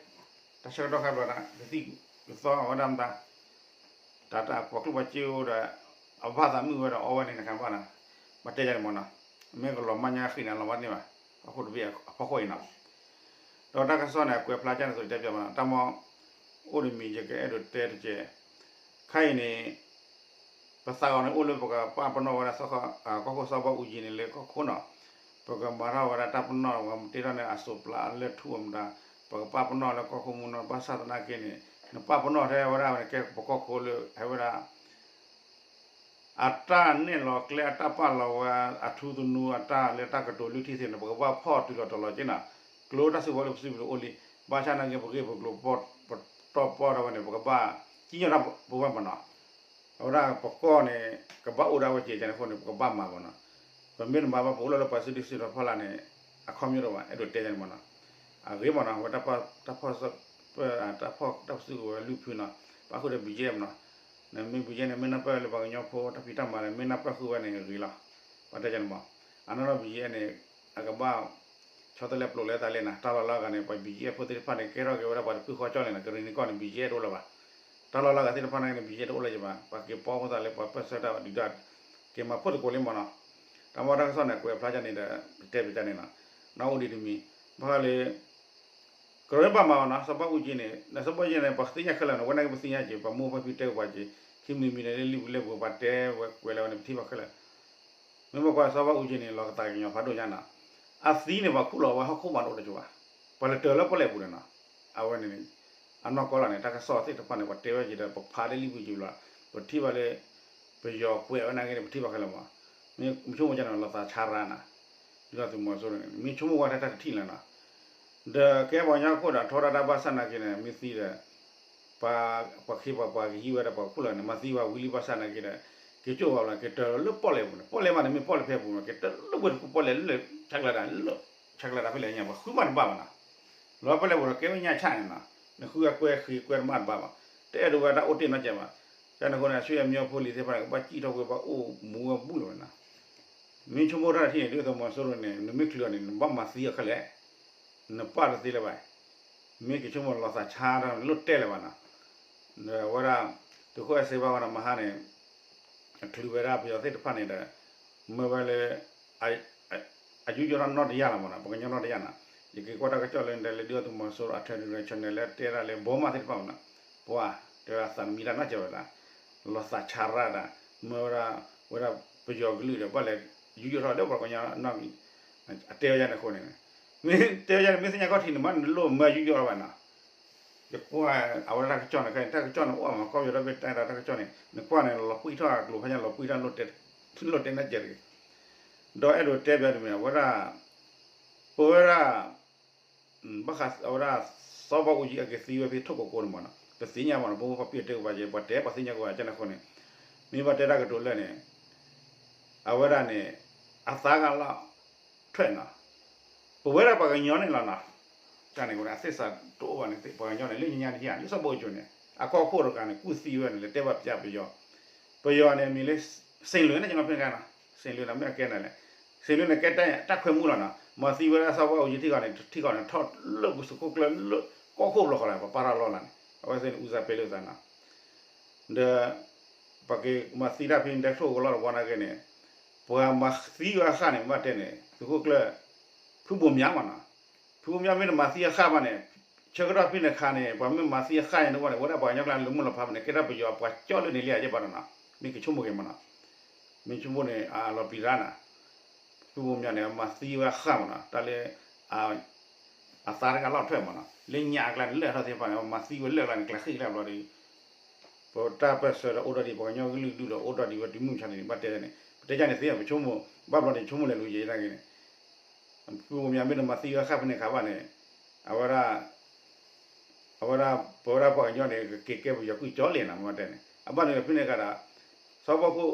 တၢ်ဆၢကတီၢ်ခါဘျီဒၣ် ကသံၣ်ကသီအဝဲဒၣ်မတၤ တၢ်တၢ်ပှၤကျိၣ်ပှၤစ့အိၣ်ဒီး အဘၣ်သးမုာ်ဝဲဒီးအီဝဲန့ၣ် နခါဘၣ်နီၤ, ဘၣ်တဲယၤန့ၣ်မးနီၤ, မ့ၢ်ကလီၤမၢ်ညါဃံန့ၣ် လီၤမၢ်န့ၢ်ဘၣ်, အခိၣ်တဘ့ၣ်အဖီခိၣ်အံၤနီၤ, ဒီးတၢ်ကစီၣ်န့ၣ် အကွဲးဖျါကၢ်န့ၣ်သိးတဲပျးမးနီၤ, တၢ်မီၢ်အိၣ်တမံၤ ယကအဲၣ်ဒိးတဲတကဲး, ခါအံၤန့ၣ် ပသးအီၤန့ၣ်အိၣ်လၢပကပာ်ပနီၣ်ဝဲဒၣ် ကီၢ်ခိၣ်စီၤဘၣ်အူကၠံန့ၣ်လၢကီၢ်ခိၣ်နီၤ, ပကမၤထီၣ်ဝဲဒၣ်တၢ်ပနီၣ်ဝဲမ့ၢ်တ့ထီၣ်န့ၣ် အစိးပျၤလၢထူအမတၤ, ပကပာ်ပနီၣ်လၢကီၢ်ခိၣ်မူနီၤ ဘၣ်ဆၣ်သနာ်က့န့ၣ် နပာ်ပနီၣ်ထဲဝဲဒၣ်ဝဲန့ၣ် ကဲပကီၢ်ခိၣ်လၢဟဲဝဲဒၣ် အတၢ်နဲၣ်လီၤကျဲ အတၢ်ပာ်လီၤဝဲ အထူသနူ အတၢ်လၢတၢ်ကတိၤလွံၢ်ထံၣ်သ့ၣ်န့ၣ် ပကဘၣ်ဖီၣ်တုၤလီၤတီၤလီၤက့နီၤ, ကျိတၢ်စုကဝဲၤလၢပစုပူၤလၢအိၣ်လံ, ဘၣ်ဆၣ်သနာ်က့ ပဂ့ၢ်ပကျိၤပတီၢ်ပီၢ်ထီၣ်ဝဲန့ၣ် ပကဘၣ်ကံၣ်ညီၣ်တၢ်ပဝဲမးနီၤ, အဝဲဒၣ်ပကီၢ်န့ၣ် ကဘၣ်အိၣ်ဒၣ်ဝဲက့ၤကန့ၣ်အဃိန့ၣ် ပကဘၣ်မၤမးနီၤ, ပမ့ၢ်တမၤဘၣ် ပအိၣ်လၢလၢပှၤစုဒုၣ်စုတီၤဖီလာ်န့ၣ် အခီပညီတအိၣ်ဘၣ် အဲၣ်ဒိးတဲန့ၣ်မးနီၤ, အဂ့ၤမးနီၤ အဝဲတၢ်ဖီၣ် တၢ်ဖီၣ် တၢ်စုကဝဲၤလွံၢ်ဖုနီၤ, ပာ်ဃုာ်ဒီး ဘံၣ်ကၠ့မးနီၤ, နမ့ၢ်ဘံၣ်ကၠ့န့ၣ် မ့ၢ်နၢ်ပၢၢ်လၢပှၤကညီဖိတၢ်ဖံးတၢ်မၤန့ၣ် မ့ၢ်နၢ်ပၢၢ်ဃုာ်ဝဲန့ၣ်ဂ့ၤလီၤ, ပှၤတဲန့ၣ်မး, အနီၢ်နီၢ်ဘံၣ်ကၠ့န့ၣ် အကဘၣ် ဆီတလဲပျိးလဲသးလဲၣ်နၤ တၢ်လီၢ်လၢအဂၤန့ၣ် ပှၤဘံၣ်ကၠ့ဖိသ့ၣ်တဖၣ်န့ၣ် ကဲထီၣ်က့ၤဝဲဒၣ်ပှၤတဖုဃီကၠီန့ၣ် ကရံၣ်နံၤကီၢ်န့ၣ် ဘံၣ်ကၠ့တအိၣ်လၢၤဘၣ်, တၢ်လီၢ်လၢအဂၤသ့ၣ်တဖၣ်န့ၣ် ဘံၣ်ကၠ့တအိၣ်လၢၤဘၣ် ပှၤက့ၤပီဖိသးလၢပှၤပၢၢ်ဆၢတၢ်ဒုးတၢ် က့ၤမၤဖှိၣ်သကိးလံမးနီၤ, တၢ်မ့ၢ်တၢ်ကစီၣ်န့ၣ် ကွဲးဖျါကန့ၣ်ဒီး တဲပျးကန့ၣ်နီၤ, နီၢ်အိၣ်ဒံးတမံၤ, ဘၣ်ဃးလၢ ကရၢဘၣ်မၤအီၤနီၤ စီၤဘၣ်အူကၠံန့ၣ် စီၤဘၣ်အူကၠံန့ၣ် ပှၤသ့ၣ်ညါခဲလၢာ်နီၤ ဝဲနာ်က့ပသ့ၣ်ညါက့ၤ ပှၤမိၢ်ပှၢ်ဖံတဲပှၤက့ၤ ခံမံၤမံၤန့ၣ်လၢလံာ်ပူၤလဲၢ်ပူၤ ပှၤတဲဝဲကွဲးလၢဝဲန့ၣ် ပထံၣ်ဘၣ်ခဲလၢာ်, မ့ၢ်မ့ၢ်ကွၢ်စီၤဘၣ်အူကၠံန့ၣ် လီၤကသးကညီၤဖးဒိၣ်ညါနီၤ, အသံန့ၣ် ပှၤခူၣ်လီၤဝဲဟီၣ်ခိၣ်မးတအိၣ်တကီဘၣ်, ပှၤလဲၤတၢၤလၢပီၣ်လဲၣ်ပူၤန့ၣ်နီၤ, အဝဲန့ၣ် အနီၢ်ကီၢ်လီၤန့ၣ် တၢ်ကစီၣ်သ့ၣ်တဖၣ်န့ၣ် ပှၤတဲဝဲက့ၤဒီး ပဖးလၢလံာ်ပူၤက့ၤဘျီ ပထံၣ်ဘၣ်လၢ ပယီၤကွဲးဝဲနာ်က့န့ၣ် ပထံၣ်ဘၣ်ခဲလၢာ်မး, မ့ၢ်ဆိကမိၣ်ကန့ၣ် လီၤသးဆါရါနီၤ, ဒ်သိးသုးမီၤစိရိၤန့ၣ် မ့ၢ်ဆိကမိၣ်ဝဲထဲတၢ်တထံၣ်လၢၤနီၤ, ဒီးကဲပှၤကညီခိၣ်ဒီး ထီဒါတၢ်ဘၣ်ဆၣ်နာ်က့န့ၣ် မ့ၢ်သံဒီး ပှၤ ပှၤခ့ပှၤပှၤကဟံးဝဲဒီးပှၤခူၣ်လီၤန့ၣ် မၤသံဝဲဝံၤလံဘၣ်ဆၣ်နာ်က့ဒီး က့ၤကၠိၣ်ဝဲလီၤ က့ၤတၢၤလၢပီၣ်လဲၣ်ပူၤန့ၣ် ပီၣ်လဲၣ်မးန့ၣ် မ့ၢ်ပီၣ်လဲၣ်ဖဲပူၤန့ၣ် က့ၤတၢၤလၢဝဲတပူၤပီၣ်လဲၣ်လၢ ဆဲးကျၢဒၣ်လၢ ဆဲးကျၢဒၣ်ဖဲလဲၣ်ညါ ပှၤဃုမးတဘၣ်ဘၣ်နီၤ, လီၤပီၣ်လဲၣ်ပူၤဒီးကဲဝဲညါဆၣ်န့ၣ်နီၤ, နဃုအကွဲဃ့ကွဲတမးတဘၣ်ဘၣ်, တအဲၣ်ဒိးဝဲတၢ်အိၣ်တ့ၢ်နီတစဲးဘၣ်, ကန့ၣ်အဃိန့ၣ် အဆွေမျိုးဖိလံၤသ့ၣ်တဖၣ်န့ၣ် ကဘၣ်စံၣ်ထီၣ်ကွံာ်ဘၣ်အိၣ်မူဝဲဘူၣ်လီၤဝဲနီၤ မ့ၢ်ဆိကမိၣ်တၢ်တထံၣ်န့ၣ် ဒ်သိးသုးမီၤစိရိၤန့ၣ် နမ့ၢ်ချုးအီၤန့ၣ် နဘၣ်မၤသံအီၤခဲလၢာ်, နပာ်တသ့လၢၤဘၣ်, မ့ၢ်က့ၤဆိကမိၣ်လီၤသးဆါတၢ်န့ၣ် လိၣ်တဲလၢၤဘၣ်နီၤ, ဒီးအဝဲဒၣ် သုးခိၣ်အဲၣ်စ့ဘၣ်ဝဲဒၣ်မဟါန့ၣ် အချုးဝဲဒၣ်ပယီၤသ့ၣ်တဖၣ်န့ၣ်ဒီး မၢဝဲလၢ အယူးယီၣ်ထီၣ်နီၢ်တယၢ်လီၤမးနီၤ ပှၤကညီနီၢ်တယၢ်နီၤ, ယက့ၤကွၢ်တၢ်ကစီၣ်လၢဒ်လၢဒုၣ်ဒါသုးမီၤစိရိၤအ Telegram channel လၢတဲဒၣ်လၢ ဘီမးသ့ၣ်တဖၣ်မနီၤ, ပှၤတဲဝဲဒၣ်သးတမံတၢ်နီတစဲးဝဲဒၣ်, လီၤသးဆါရၣ်ဒၣ်, မ့ၢ်ဝဲဒၣ်, ဝဲဒၣ်ပယီၤကလုာ်ဒီး ဘၣ်လဲၤယူးယီၣ်ထီၣ်လၢပှၤကညီနီၢ်ကီၢ်, အတဲဝဲဒၣ်န့ၣ်အဃိန့ၣ်, မ့ၢ်တဲဝဲဒၣ်န့ၣ် မ့ၢ်သ့ၣ်ညါခီၣ်ထံးန့ၣ် မ့ၢ်နလိၣ်မၢယူးယီၣ်လီၤဘၣ်နီၤ ယကွၢ်အဝဲဒၣ်တၢ်ကစီၣ်န့ၣ်ခဲအံၤ တၢ်ကစီၣ်န့ၣ် အိၣ်မးကီၢ်ပယီၤဒီဘ့ၣ်တၢ်ဒီးတၢ်ကစီၣ်န့ၣ် နကွၢ်န့ၣ် လီၤပှံၢ်ထီၣ်အကျိၤဖးညါ လီၤပှံၢ်ထီၣ်လိၣ်တဲ, လိၣ်တဲနၢ်ကဲတဂ့ၤ, ဒီးအဲၣ်ဒိးတဲပျးတမံၤ အဝဲဒၣ်, ပဝဲဒၣ်, ဘၣ်ဃးအဝဲဒၣ် စီၤဘၣ်အူကၠံအက့ၤသံဝဲဖဲထိၣ်ကိကိန့ၣ်မနီၤ ပသ့ၣ်ညါမနီၤ ပမိၢ်ပပၢ်တဲကဘၣ်က့ၤ ပှၤတဲပှၤသ့ၣ်ညါကဘၣ်ကန့ၣ်အဃိန့ၣ်, မ့ၢ်ဘၣ်တဲတၢ်ကတိၤလၢာ်န့ၣ် အဝဲဒၣ်န့ၣ် အသးဂၤလီၤ, ထွဲနီၤ, ပဝဲဒၣ်ပှၤကညီန့ၣ်လီၤနီၤ, တၢ်န့ၣ်အဃိန့ၣ် အသ့ၣ်စးတအိၣ်ဘၣ်န့ၣ် ပှၤကညီန့ၣ် လၢညါညါန့ၣ် လၢစီၤဘၣ်အူကၠံန့ၣ် အကီၢ်ခိၣ်တဂၤန့ၣ် ကူၣ်သံဝဲန့ၣ် လဲၤတဲဘၣ်ပျးပယီၤ, ပယီၤန့ၣ် မံၤလၢ စ့ၣ်လွံၢ်န့ၣ် ကညီဖဲန့ၣ်နီၤ, စ့ၣ်လွံၢ်န့ၣ် မ့ၢ်အကဲန့ၣ်လဲၣ်, စ့ၣ်လွံၢ်န့ၣ် ကဲတၢ်ခွဲးမူလီၤနီၤ မၤသံဝဲဒၣ်စီၤဘၣ်အူကၠံထံဂီၤန့ၣ် ထံဂီၤန့ၣ် ထီၣ်လၢပသုးခိၣ်ကျၢၢ်လၢကီၢ်ခိၣ်ဘျီဃီလီၤ ပပာ်ထီၣ်လီၢ်လၢန့ၣ် အဝဲသ့ၣ်န့ၣ် အူစၢ်ပဲလၢသးနီၤ ဒီး ပှၤက့ၤမၤသံတၢ်ဖဲန့ၣ် တဲထိၣ်ကလီၢ်တဝီနာ်က့န့ၣ်, ပှၤမၤသံဝဲအဃၣ်န့ၣ် မ့ၢ်တဲန့ၣ် သုးခိၣ်ကျၢၢ် ဖုဘိၣ်မၠးမနီၤ, ဖုဘိၣ်မၠးမ့ၢ်တမၤသံအဃၣ်ဘၣ်န့ၣ်, ဆၢကတီၢ်ဖဲန့ၣ်အခါန့ၣ် ပှၤမ့ၢ်မၤသံအဃၣ်န့ၣ်တဝီန့ၣ် ဝဲဒၣ်ပှၤကညီကျါလၢမုၢ်လီၤဖးန့ၣ် ကဲတၢ်ပယီၤပှၤကၠီလၢန့ၣ်လံယဘၣ်နီၤ, မ့ၢ်ကဆိကမိၣ်က့ၤမနီၤ, မ့ၢ်ဆိကမိၣ်န့ၣ် အလီၤပျံၤတၢ်နီၤ, ဖုဘိၣ်မၠးန့ၣ် မၤသံဝဲအဃၣ်မနီၤ တၢ်လၢ အသးတဂၤလီၤထွဲမနီၤ, လၢညါအကျါန့ၣ် လၢာ်ထီၣ်သ့ၣ်တဖၣ်န့ၣ် မၤသံဝဲလၢာ်အကျါန့ၣ် ကျဲဃံၣ်ကျါဘျီဒီး ပတၢ်ပၢၢ်ဆၢဒီးအိၣ်ဒီးဒံး ပှၤကညီကလုာ်ဒူၣ်ဒီးအိၣ်ဒီးဒံးဝဲတုၤမုၢ်မဆါန့ၣ် ဘၣ်တဲန့ၣ် ပတဲယါန့ၣ်သ့ ပဆိကမိၣ် ဘၣ်ဘျီန့ၣ် ဆိကမိၣ်လဲၤလူၤယဲနာ်က့န့ၣ်, ဖုဘိၣ်မၠးမ့ၢ်တမၤသံဝဲအဃၣ်ဖဲန့ၣ်အခါဘၣ်န့ၣ်, အဝဲဒၣ် အဝဲဒၣ် ပဝဲဒၣ်ပှၤကညီန့ၣ် ကက့ၤကဲပယီၤကွံာ်ကၠီလံနီၤ မ့ၢ်တဲန့ၣ် အဘၣ်န့ၣ်ဒီးဖဲန့ၣ်အခါဒီး စီၤဘၣ်ခိၣ်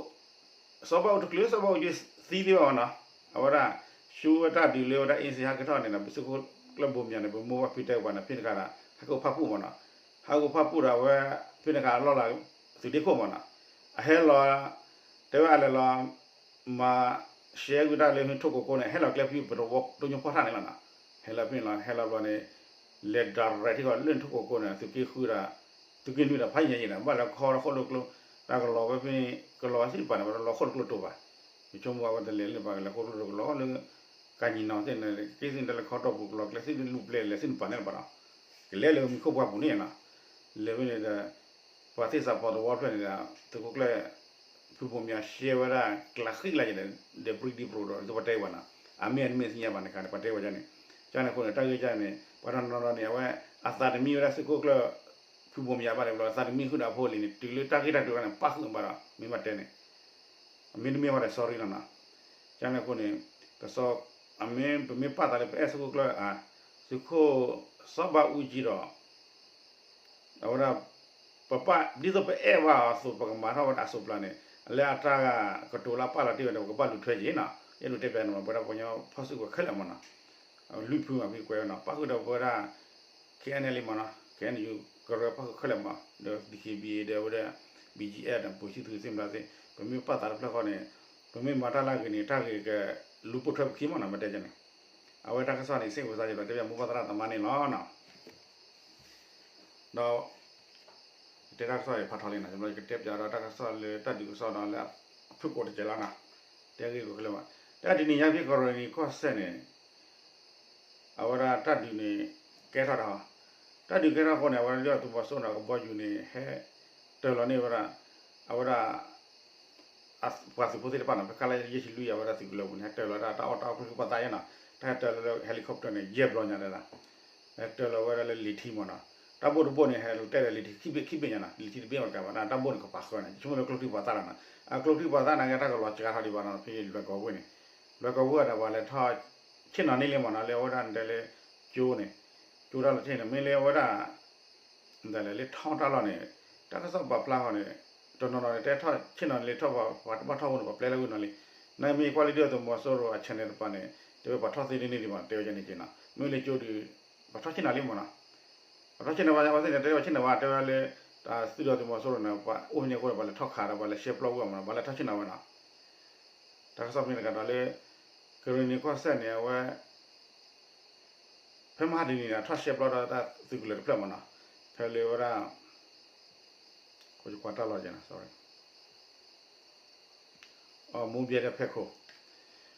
စီၤဘၣ်အူတချုး စီၤဘၣ်အူကၠံသံသ့ဘၣ်မနီၤ, အဝဲဒၣ် ဆူဝဲတၢ်ဒုးလၢဝဲဒၣ် အ့စ့ဟးကထီၣ်န့ၣ်ဒီး ပသုးခိၣ်ကျၢၢ်ဘိၣ်မၠးန့ၣ် ပမိၢ်ပၢ်ဖံတဲကပၤန့ၣ် ဖဲန့ၣ်အခါဒီး ဟးကအိၣ်ဖၣ်ပူၣ်မနီၤ, ဟးကအိၣ်ဖၣ်ပူၣ်ဒီးအဝဲ ဖဲန့ၣ်အခါအလီၢ်လၢ သုးဒ့ခိၣ်မနီၤ, အဟဲလီၤ တဲဝဲအလဲၤလီၤ မၤရှဲကွံာ်တၢ်လၢဖဲထိၣ်ကိကိန့ၣ် ဟဲလီၤကျဲဖဲပတဝီတိညိဖီၣ်ထၣ်န့ၣ်လီၤနီၤ, ဟဲလီၤဖဲန့ၣ်လီၤ ဟဲလီၤဘျီန့ၣ် လဲၤ direct ထံၣ်ဃီၤလၢထိၣ်ကိကိန့ၣ် သုးက့ဃုဒီး သုးက့နွံဒီးဖးယံာ်ညါယံာ်ဒီး ဘၣ်လဲၤခီထီၣ်ခိၣ်လိာ်ကျိ တၢ်ကလီၤဝဲဖဲန့ၣ် ကလီၤဝဲသ့ၣ်တဖၣ်န့ၣ် ဝဲတလီၤခိၣ်လိာ်ကျိတိၤဘၣ်, ယဆိကမိၣ်အဝဲတလဲၤလၢပှၤကလဲၤခိၣ်လိာ်ကျိကလီၤလၢ ကၣ်ညီၣ်နီၤသ့ၣ်န့ၣ် က့သ့ၣ်တလဲၤခီထီၣ်ပူၤကလီၤကျဲသ့ၣ်လူၤပျဲလဲၤသ့ၣ်တဖၣ်န့ၣ်လီၤဘၣ်ဒီး ကလဲၤလၢမံၤခိၣ်ပှၢ်ပူၤန့ၣ်နီၤ, လဲၤဖဲန့ၣ်ဒီး ပှၤသ့ၣ်စးဖီတဝီဖျၢၣ်န့ၣ်ဒီး သုးခိၣ်ကျၢၢ် ဖုဘိၣ်မၠးရှဲဝဲဒၣ် ကျးဃံကျးယဲၢ်ဒီး ဒီးပြံဒံပြိဒီး သုပတဲဝဲနီၤ, အမ့ၢ်အနမ့ၢ်သ့ၣ်ညါဘၣ်န့ၣ်ခါန့ၣ် ပှၤတဲဝဲဒၣ်န့ၣ်, ကန့ၣ်အဃိန့ၣ် တၢ်ဂ့ၢ်ကန့ၣ် ပှၤတနီၤနီၤန့ၣ် အဝဲ အသးတမံဝဲဒၣ်သုးခိၣ်ကျၢၢ် ဖုဘိၣ်မၠးဘၣ်န့ၣ်ဘျီ အသးတမံဃုာ်ဒီးအဖိလံၤန့ၣ် တုၤလၢတၢ်ဂ့ၢ်တၢ်ကျိၤန့ၣ် ပၣ်ဃုာ်ဘၣ်ဒီး မ့ၢ်ဘၣ်တဲန့ၣ် အမ့ၢ်တမ့ၢ်ဝဲဒီး sorry လီၤနီၤ, ကန့ၣ်အဃိန့ၣ် ကစီၣ် အမ့ၢ် ပမ့ၢ်ပာ်သးလၢပအဲၣ်သုးခိၣ်ကျၢၢ် သုးခိၣ် စီၤဘၣ်အူကၠံဒီး အဝဲဒၣ် ပပာ် ဒ်သိးပအဲၣ်ဝဲအသိး ပကမၤထီၣ်ဝဲဒၣ်အစိးပျၢၤန့ၣ် လၢအတၢ်ကတိၤလၢအပာ်လီၤတ့ၢ်ဝဲန့ၣ် ပကဘၣ်လူၤထွဲက့ၤနီၤ, အဲၣ်ဒိးတဲပျးန့ၣ်မး ပဝဲဒၣ်ပှၤကညီဖီၣ်စုကဝဲၤခဲလၢာ်မးနီၤ, လွံၢ်ဖုမး ဖဲကွဲးဝဲနီၤ ပၣ်ဃုာ်ဒီးပဝဲဒၣ် ခဲအံၤန့ၣ်လံမးနီၤ ခဲအံၤန့ၣ် ကရၢပၣ်ဃုာ်ခဲလၢာ်မး ဒီး DKBA ဒီးဝဲဒၣ် ဘီၣ်ကၠံအ့ၣ် ဒီး ပှၤစံၣ်သူသ့ၣ်မတၤသ့ၣ် ပမ့ၢ်ပာ်သးတဖျၢၣ်ဃီန့ၣ် ပမ့ၢ်မၤတၢ်လၢအဂ့ၤန့ၣ် တၢ်ဂ့ၤကလူၤပိာ်ထွဲပခံမးနီၤ မ့ၢ်တဲန့ၣ် အဝဲတၢ်ကစီၣ်န့ၣ် ယစ့ၢ်ကီးစၢ်ယံၤဒီး တဲပျးမိၢ်ပၢ်သရၣ်သမါန့ၣ်လီၤနီၤ. ဒီး တဲတၢ်ကစီၣ်အံၤဖးထီလံနီၤ, ယကတဲပျးဒီးတၢ်ကစီၣ်လၢတၢ်ဒုးကစီၣ်ဒီးလၢ အဖုၣ်ကိးတစဲးလီၤနီၤ, တဲဂ့ၢ်ကိးခဲလၢာ်ဘၣ်, တၢ်ဒ်န့ၣ်ညါဖဲကီၢ်ရ့ၣ်နံၤကီၢ်စဲၣ်န့ၣ် အဝဲဒၣ်တၢ်ဒုးန့ၣ် ကဲထီၣ်တၢ်, တၢ်ဒုးကဲထီၣ်အဃိန့ၣ် အဝဲဒၣ်ဒုၣ်ဒါသုးမီၤစိရိၤန့ၣ် ကဘီယူၤန့ၣ် ဟဲတၢၤလီၤန့ၢ်ဝဲဒၣ် အဝဲဒၣ် ပှၤသုးဖိသ့ၣ်တဖၣ်န့ၣ် ဖဲခလရ ယဲၢ်ဆံလွံၢ် အဝဲဒၣ်သုးကလၢၤပူၤန့ၣ် ဟဲတၢၤလီၤဝဲဒၣ်တၢ်အီၣ်တၢ်အီကျိချံမျိာ်သၣ်ယဲနီၤ, တၢ်ဟဲတၢၤလီၤလၢ helicopter န့ၣ် ယဲၢ်ဘျီညါဒၣ်, ဟဲတၢၤလီၤဝဲဒၣ်လၢလံာ်ထံမ့ၢ်နီၤ, တၢ်ဘိၣ်တဘိၣ်န့ၣ် ဟဲလီၤတဲာ်ဒီးလံာ်ထံခံဘ့ၣ်ခံဘ့ၣ်ညါနီၤ, လံာ်ထံတဘ့ၣ်မ့ၢ်တကးဘၣ် တၢ်ဘိၣ်န့ၣ်ကပာ်ဃၢၤန့ၣ် ဆိကမိၣ်လၢကျိချံမျိာ်သၣ်လီၤနီၤ, အကျိချံမျိာ်သၣ်န့ၣ် တၢ်ကလီၤစှၤထီၣ်ဒံးဘၣ်နီၤ ဖဲလွဲၢ်ကီၢ်ဝ့ၢ်န့ၣ်, လွဲၢ်ကီၢ်ဝ့ၢ်ဒီးပှၤလဲၤထီၣ်ဆ့ၣ်နီၤန့ၢ်လံမ့ၢ်နီၤ လၢအဝဲဒၣ်တဲလၢ ကၠိန့ၣ်, ကၠိတၢ်လီၤဆ့ၣ်န့ၣ် မ့ၢ်လၢအဝဲဒၣ် ဒ်လဲၣ်လၢထီတၢ်လီၢ်န့ၣ် တၢ်ကစီၣ်ပာ်ဖျါဃီန့ၣ် တနီၤနီၤန့ၣ် တဲထီၣ်ဆ့ၣ်နီၤန့ၣ်လၢထီၣ်ပှၤတဘၣ်ထီၣ်ဖိန့ၣ် ပှၤပျဲလၢဝ့ၢ်နီၤလံ, နမ့ၢ်ကွၢ်လၢဒုၣ်ဒါသုးမီၤစိရိၤအ channel တပၤန့ၣ် တဲဝဲပှၤထီၣ်သ့န့ၢ်န့ၢ်ဒံးဘၣ် တဲဝဲန့ၣ်က့နီၤ, မ့ၢ်လၢကၠိဒီး ပှၤထီၣ်ဆ့ၣ်နီၤလံမ့ၢ်နီၤ, ပှၤထီၣ်ဆ့ၣ်နီၤဝဲ အဝဲသ့ၣ်န့ၣ် တဲဝဲဆ့ၣ်နီၤဝဲ တဲဝဲလၢ တၢ်သုးဒုၣ်ဒါသုးမီၤစိရိၤန့ၣ် ပှၤအိၣ်ဖဲန့ၣ်အဃိန့ၣ် ပှၤလဲၤထီၣ်ခးဒီး ပှၤလဲၤရှဲပျီဝဲမ့ၢ်နီၤ ပှၤလဲၤထီၣ်ဆ့ၣ်နီၤဝဲနီၤ တၢ်ကစီၣ်မ့ၢ်တကးဒီးလၢ ကရ့ၣ်နံၤကီၢ်စဲၣ်န့ၣ် အဝဲ ဖဲမဟါတနံၤန့ၣ် ထီၣ်ရှဲပျီဒီးတၢ်သုးကလၢၤတဖျၢၣ်မ့ၢ်နီၤ, ဖဲလၢဝဲဒၣ် ကွၢ်တၢ်လီၤက့ၤနီၤ မိၢ်ဘဲဒီးဖဲခိၣ်,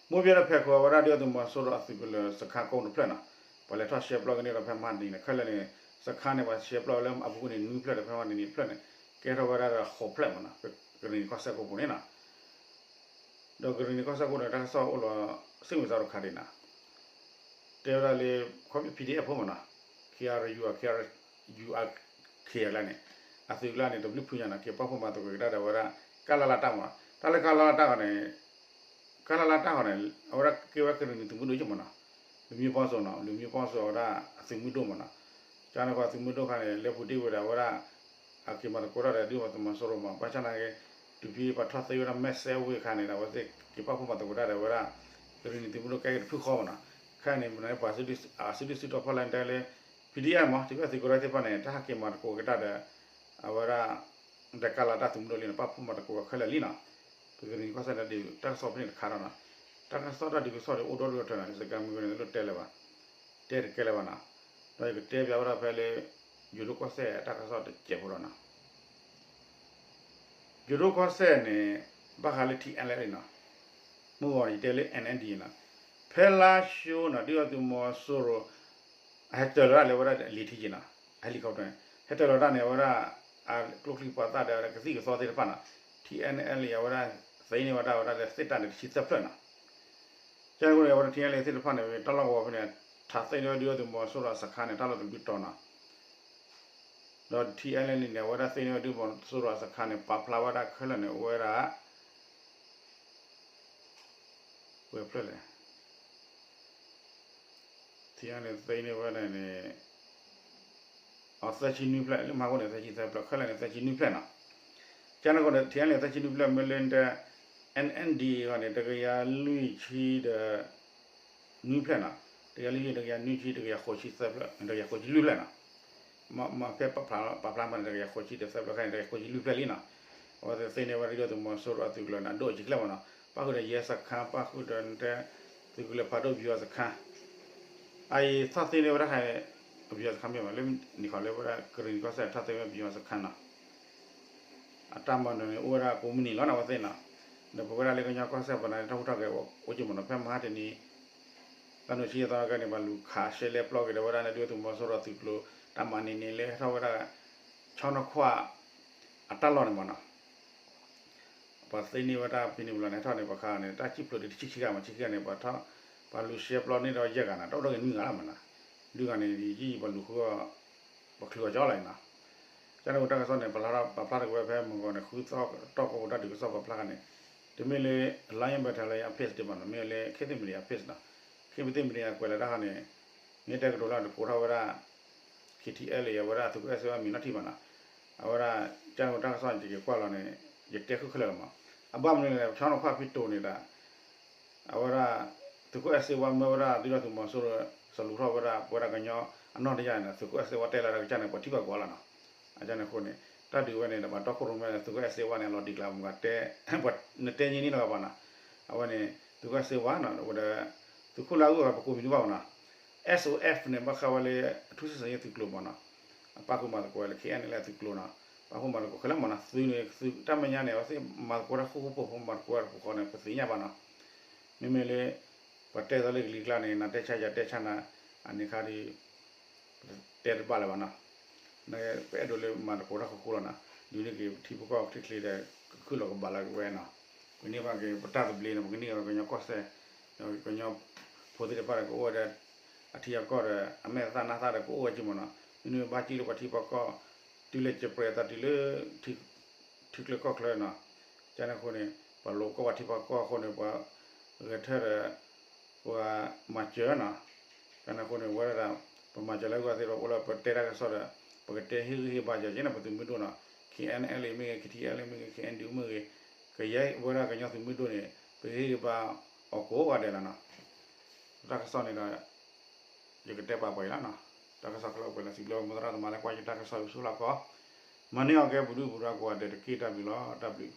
မိၢ်ဘဲဒီးဖဲခိၣ် အဝဲဒၣ်ဒုၣ်ဒါသုးမီၤစိရိၤအသုးကလၢၤစခါကိးတဖျၢၣ်နီၤ, ပှၤလဲၤထီၣ်ရှဲပျီကန့ၢ်ဒီးဖဲမဟါတနံၤန့ၣ် ခဲလၢာ်န့ၣ် စခါန့ၣ် ပှၤရှဲပျီလၢအပူၤကွံာ်န့ၣ် နွံဖျၢၣ်ဒီး ဖဲမဟါတနံၤတဖျၢၣ်န့ၣ် ကဲထီၣ်ဝဲဒၣ်ဒီးဃိးဖျၢၣ်မ့ၢ်နီၤ ကရံၣ်နံၤကီၢ်စဲၣ်ကိးပူၤန့ၣ်နီၤ ဒီးကရံၣ်နံၤကီၢ်စဲၣ်ကိးန့ၣ် တၢ်ကစီၣ်အိၣ်လီၤ စ့ၣ်မ့ၢ်စးဒီးခးဒံးနီၤ တဲဝဲဒၣ်လၢ ခီပညီ P D F ဖိမ့ၢ်နီၤ K R U K R U R K အကျါန့ၣ် အသုးကျါန့ၣ် တဘျုးဖုညါနီၤ က့ၤပာ်ဖှိၣ်မၤသကိးက့ၤတၢ်ဒီးဝဲဒၣ် ကလလတၢ်မ့ၢ်နီၤ တၢ်လၢကလလတၢ်ဂီၢ်န့ၣ် ကလလတၢ်ဂီၢ်န့ၣ် အဝဲဒၣ်ကဲဝဲကရံၣ်နံၤသုးမုၢ်ဒိၣ်ယ့ၢ်မ့ၢ်နီၤ လူမျိုးပေါင်းစုံနီၤ လူမျိုးပေါင်းစုံ အဝဲဒၣ်အသုးမုၢ်ဒိၣ်မ့ၢ်နီၤ ကန့ၣ်ဃီသုးမုၢ်ဒိၣ်ခါန့ၣ် လၢပူၤတ့ၢ်ဝဲဒၣ်ဝဲဒၣ် အက့ၤမၤသကိးတၢ်ဒီးဒုးသုးမီၤစိရိၤမး ဘၣ်ဆၣ်နာ်က့ တုၤဖဲပှၤထီၣ်သ့ဝဲဒၣ်မဲၢ်စဲဝ့ၢ်အခါန့ၣ် အဝဲသ့ၣ်က့ၤပာ်ဖှိၣ်မၤသကိးတၢ်ဒီးဝဲဒၣ် ကရံၣ်နံၤသုးမုၢ်ဒိၣ်ကဲက့ၤတဖုဃီမ့ၢ်နီၤ ခဲအံၤန့ၣ် မ့ၢ်ပှၤစုဒုၣ်စုတီၤဖီလာ်တဲလၢ P D F မ့ၢ် ထံၣ်ဝဲသုးကရၢသ့ၣ်တဖၣ်န့ၣ် တၢ်ဟးက့ၤမၤသကိးက့ၤတၢ်ဒီး အဝဲဒၣ် ဒီးကလလတၢ်သုးမုၢ်ဒိၣ်လံန့ၣ် ပာ်ဖှိၣ်မၤသကိးဝဲခဲလၢာ်လံနီၤ ပကရံၣ်နံၤကီၢ်စဲၣ်န့ၣ် တၢ်ကစီၣ်ဖဲန့ၣ်တခါဒီးနီၤ တၢ်ကစီၣ်တၢ်ဒုးကစီၣ်ဒီးအိၣ်ဒီဒူၣ်ထၢနီၤ စကဲမုၢ်န့ၣ် တလိၣ်တဲလၢၤဘၣ် တဲတကဲလၢၤဘၣ်နီၤ ဒီးယကတဲပၠးဝဲဒၣ်ဖဲလၢ ယိၤဒိၣ်ကီၢ်စဲၣ်တၢ်ကစီၣ်တစဲးဖိဒီးနီၤ ယိၤဒိၣ်ကီၢ်စဲၣ်န့ၣ် ဘၣ်ဃးလၢ T N L A နီၤ မုၢ်ဂီၤန့ၣ် ယတဲလၢ N N D နီၤ ဖဲလါၡိနီၤ ဒုးသုးမီၤစိရိၤ အဟဲတၢၤလီၤတၢ်လၢဝဲဒၣ်လံၤထံက့ၤနီၤ helicopter န့ၣ် ဟဲတၢၤလီၤတၢ်န့ၣ် အဝဲဒၣ် အကျိချံပှၤသၣ်ဒီးကသံၣ်ကသီသ့ၣ်တဖၣ်နီၤ T N L A အဝဲဒၣ် သ့န့ၢ်ဝဲဒၣ်ဝဲဒၣ်လၢသ့ၣ်တၢ်န့ၣ်တဆံသၢဖျၢၣ်နီၤ ကန့ၣ်အဃိန့ၣ် အဝဲဒၣ် T N L A သ့ၣ်တဖၣ်န့ၣ် တၢ်လီၢ်ကဝီၤဖဲန့ၣ် ထးသ့န့ၢ်ဝဲဒုးသုးမီၤစိရိၤအစခါန့ၣ် တၢ်လီၢ်တဘျုးတီၤနီၤ ဒီး T N L A န့ၣ် အဝဲဒၣ်သ့န့ၢ်ဝဲဒုးသုးမီၤစိရိၤအစခါန့ၣ် ပာ်ဖျါဝဲဒၣ်ခဲလၢာ်န့ၣ် အိၣ်ဝဲဒၣ် ပှဲၤဖျၢၣ်လဲၣ် ထံန့ၣ်သ့န့ၢ်ဝဲဒၣ်န့ၣ် အသၢဆံနွံဖျၢၣ် လၢမၤဟိန့ၣ် သၢဆံသၢဖျၢၣ် ခဲလၢာ်န့ၣ် သၢဆံနွံဖျၢၣ်နီၤ ကန့ၣ်အဃိန့ၣ် ထံန့ၣ်သၢဆံနွံဖျၢၣ် မ့ၢ်လၢ N N D အဂီၢ်န့ၣ် တကယၤလွံၢ်ဆံဒီး နွံဖျၢၣ်နီၤ တကယၤလွံၢ်ဆံ တကယၤနွံဆံ တကယၤဃိးဆံသၢဖျၢၣ် တကယၤဃိးဆံလွံၢ်ဖျၢၣ်နီၤ မ့ၢ်ဖဲပာ်ဖျါမးန့ၣ် တကယၤဃိးဆံဒီးသၢဖျၢၣ်ခဲန့ၣ် တကယၤဃိးဆံလွံၢ်ဖျၢၣ်လံနီၤ အဝဲသ့ၣ်သ့န့ၢ်ဝဲဒၣ်ဒုးသုးမီၤစိရိၤအသုးကျိၤန့ၣ် အဒိၣ်အဆံးကျဲမ့ၢ်နီၤ ပၣ်ဃုာ်ဒီးယဲစခါ ပၣ်ဃုာ်ဒီးနတဲ သုးကလၢၤဖးဒိၣ် ဗျူဟာစခန်း အအံၤထီၣ်သ့န့ၢ်ဝဲဒၣ် ဗျူဟာစခန်း မ့ၢ်ဘၣ် လၢနံၣ်ဃီလၢဝဲဒၣ်ကရံၣ်နံၤကီၢ်စဲၣ် ထီၣ်သ့ဝဲဒၣ် ဗျူဟာစခန်း နီၤ အတၢ်မၤနၢၤန့ၣ် အိၣ်ဝဲဒၣ်ကိးမုၢ်နံၤလီၤနီၤ အဝဲသ့ၣ်နီၤ ဒီးပဝဲဒၣ်လၢကညီကီၢ်စဲၣ်ပနၢ်န့ၣ် တၢ်ဟူးထီၣ်က့ၤအိၣ်က့ၤမ့ၢ်နီၤ ဖဲမဟါတနံၤ တၢ်နုၤဆံယဲၢ်သီကဲန့ၣ် ပှၤလူၤခးရှဲလဲပျီက့ၤဒီးဝဲဒၣ်လၢဒုးသုးမီၤစိရိၤအသုးကျိၤ တၢ်မၤန့ၢ်န့ၣ်လၢဟဲထီၣ်ဝဲဒၣ် ဆီနီၢ်ခွၣ် အတၢ်လီၢ်န့ၣ်မ့ၢ်နီၤ ပှၤသ့န့ၢ်ဝဲဒၣ်ဖဲန့ၣ်ပူၤလီၤန့ၣ် ဟဲထီၣ်န့ၣ် ပှၤခးန့ၣ် တၢ်စံၣ်ဖျိးဒံးတဆံခံဂၤမး ဆံခံဂၤန့ၣ် ပှၤထီၣ် ပှၤလူၤရှဲပျီန့ၢ်ဒီးယဲၢ်ဂၤနီၤ တအိၣ်ဒီးက့ၤနွံဂၤလီၤမ့ၢ်နီၤ လွံၢ်ဂၤန့ၣ် ယံာ်ယံာ်ပှၤလူၤဃုအီၤ ပှၤချုးအီၤကၠီလီၤနီၤ ကန့ၣ်အဃိတၢ်ကစီၣ်န့ၣ် ပာ်ဖျါထီၣ်က့ၤဝဲဖဲမုၢ်ဂီၤန့ၣ် ဃုသီတီၢ်ကိးပူၤတၢ်ဒုးကစီၣ်ပာ်ဖျါဃာ်န့ၣ် တမ့ၢ်လၢ Lion Battalion အ page ဒံးဘၣ်နီၤ မ့ၢ်လၢ ခေတ်သစ်မီဒီယာ page နီၤ ခေတ်သစ်မီဒီယာ ကွဲးလီၤတၢ်ဃီန့ၣ် မ့ၢ်တဲကတိၤလၢတကိးထီၣ်ဝဲဒၣ် K T L A အဝဲဒၣ်သုးခိၣ်အဲၣ်စ့ဝါမံၤနီၢ်ထံၣ်ဘၣ်နီၤ အဝဲဒၣ် ကန့ၣ်တၢ်ကစီၣ်န့ၣ် ယက့ၤကွၢ်လီၤန့ၣ် ယတဲဃုာ်ခဲလၢာ်လီၤမး အဘၣ်မနုၤလဲၣ် ဆီနီၢ်ခွၣ်ဖံတိၤန့ၣ်ဒီး အဝဲဒၣ် သုးခိၣ်အဲၣ်စ့ဝါမၢဝဲဒၣ် ဒုးဒီးသုးမီၤစိရိၤ စလူးထီၣ်ဝဲဒၣ် ပဝဲဒၣ်ကညီအနီၢ်တယၢ်န့ၣ် သုးခိၣ်အဲၣ်စ့ဝါတဲလီၤဒီးကစၢ်န့ၣ် ပှၤထံၣ်ဘၣ်ကွၢ်လီၤနီၤ အကန့ၣ်အဃိန့ၣ် တၢ်ဒုးဝဲန့ၣ်ဒီး ပှၤတီခိၣ်ရိၣ်မဲန့ၣ် သုးခိၣ်အဲၣ်စ့ဝါန့ၣ် အလီၤတံၢ်ကျါမး တဲ နတဲညါန့ၣ်လီၤဘၣ်နီၤ အဝဲန့ၣ် သုးခိၣ်အဲၣ်စ့ဝါနီၤ ဝဲဒီး သုးခိၣ်လၢအဂုၤအဂၤ ပကိးမံၤတဘၣ်ဘၣ်နီၤ S O F န့ၣ် ဘၣ်ဃးဝဲလၢ အထူးစစ်ဆင်ရေးသုးကျိၤမးနီၤ အပာ်ဃုာ်မၤသကိးဝဲလၢ K N L A သုးကျိၤနီၤ ပာ်ဃုာ်မၤသကိးခဲလၢာ်မးနီၤ သုးန့ၣ် သုးတၢ်မဲာ်ညါန့ၣ် အဝဲသ့ၣ်မၤသကိးတၢ်ဃူဃူဖိးဖိး မၤသကိးတၢ်တပူၤဃီန့ၣ် ပသ့ၣ်ညါဘၣ်နီၤ မ့မ့ၢ်လၢ ပှၤတဲသီလၢကလံၤကျါန့ၣ် နၤတဲဆါယၤတဲဆါနၤ အန့ၣ်ခါဒီး တဲတဘၣ်လၢၤဘၣ်နီၤ ပအဲၣ်ဒိးလၢမၤသကိးတၢ်ဃူဃူလီၤနီၤ ဒ်န့ၣ်က့ၤပထံပကီၢ်ချ့ချ့ဒီး ကခုၣ်လီၤကဘၣ်လၢကဝဲနီၤ ပန့ၢ်ဘၣ်က့ၤပတၢ်သဘျ့န့ၣ် ပကန့ၢ်က့ၤကညီကီၢ်စဲၣ် ကညီဖိသ့ၣ်တဖၣ်ဒီးကအိၣ်ဝဲဒၣ် အထံအကီၢ်ဒီး အမဲာ်သၣ်နါသၣ်ဒီးကအိၣ်ဝဲက့ၤမးနီၤ မ့မ့ၢ်ဘၣ်ကံၣ်လၢပှၤထံပှၤကီၢ် တုၤလၢကပှဲၤသးတုၤလၢ ထံချၢကီၢ်ချၢနီၤ ကန့ၣ်အဃိန့ၣ် ပှၤလိာ်ကီၢ်ပှၤထံပှၤကီၢ်အဃိန့ၣ် ပှၤဂဲၤထၢၣ်ဒီး ပှၤမၤစၢၤနီၤ ကန့ၣ်အဃိန့ၣ် ဝဲဒၣ် ပမၤစၢၤလၢအဂုၤအဂၤသ့ၣ်ဒီး အိၣ်လၢပတဲတၢ်ကစီၣ်ဒီး ပကတဲဟ့ၣ်ဂံၢ်ဟ့ၣ်ဘါစၢၤက့ၤန့ၣ် ပသုးမုၢ်ဒိၣ်နီၤ K N L A မ့ၢ်ဂ့ၤ K T L A မ့ၢ်ဂ့ၤ K N D O မ့ၢ်ဂ့ၤ ကယဲၢ်ဝဲဒၣ်ကညီသုးမုၢ်ဒိၣ်န့ၣ် ပကဟ့ၣ်ဂံၢ်ဘါအီၤကိးဂၤဒဲးလီၤနီၤ တၢ်ကစီၣ်န့ၣ်ဒီး ယကတဲပာ်ပှၤအံၤလီၤနီၤ တၢ်ကစီၣ်ကလီၤပှဲၤလၢစံးဘျုးမိၢ်သရၣ်သမါလၢကွၢ်ယတၢ်ကစီၣ်ဆူလၢကီၢ် မၤန့ၢ်အီၤကဲပူၤဒုၣ်ပူၤဒါကိးဂၤဒဲးတက့ၢ် တၢ်ဘျုးလီၤ တၢ်ဘျုး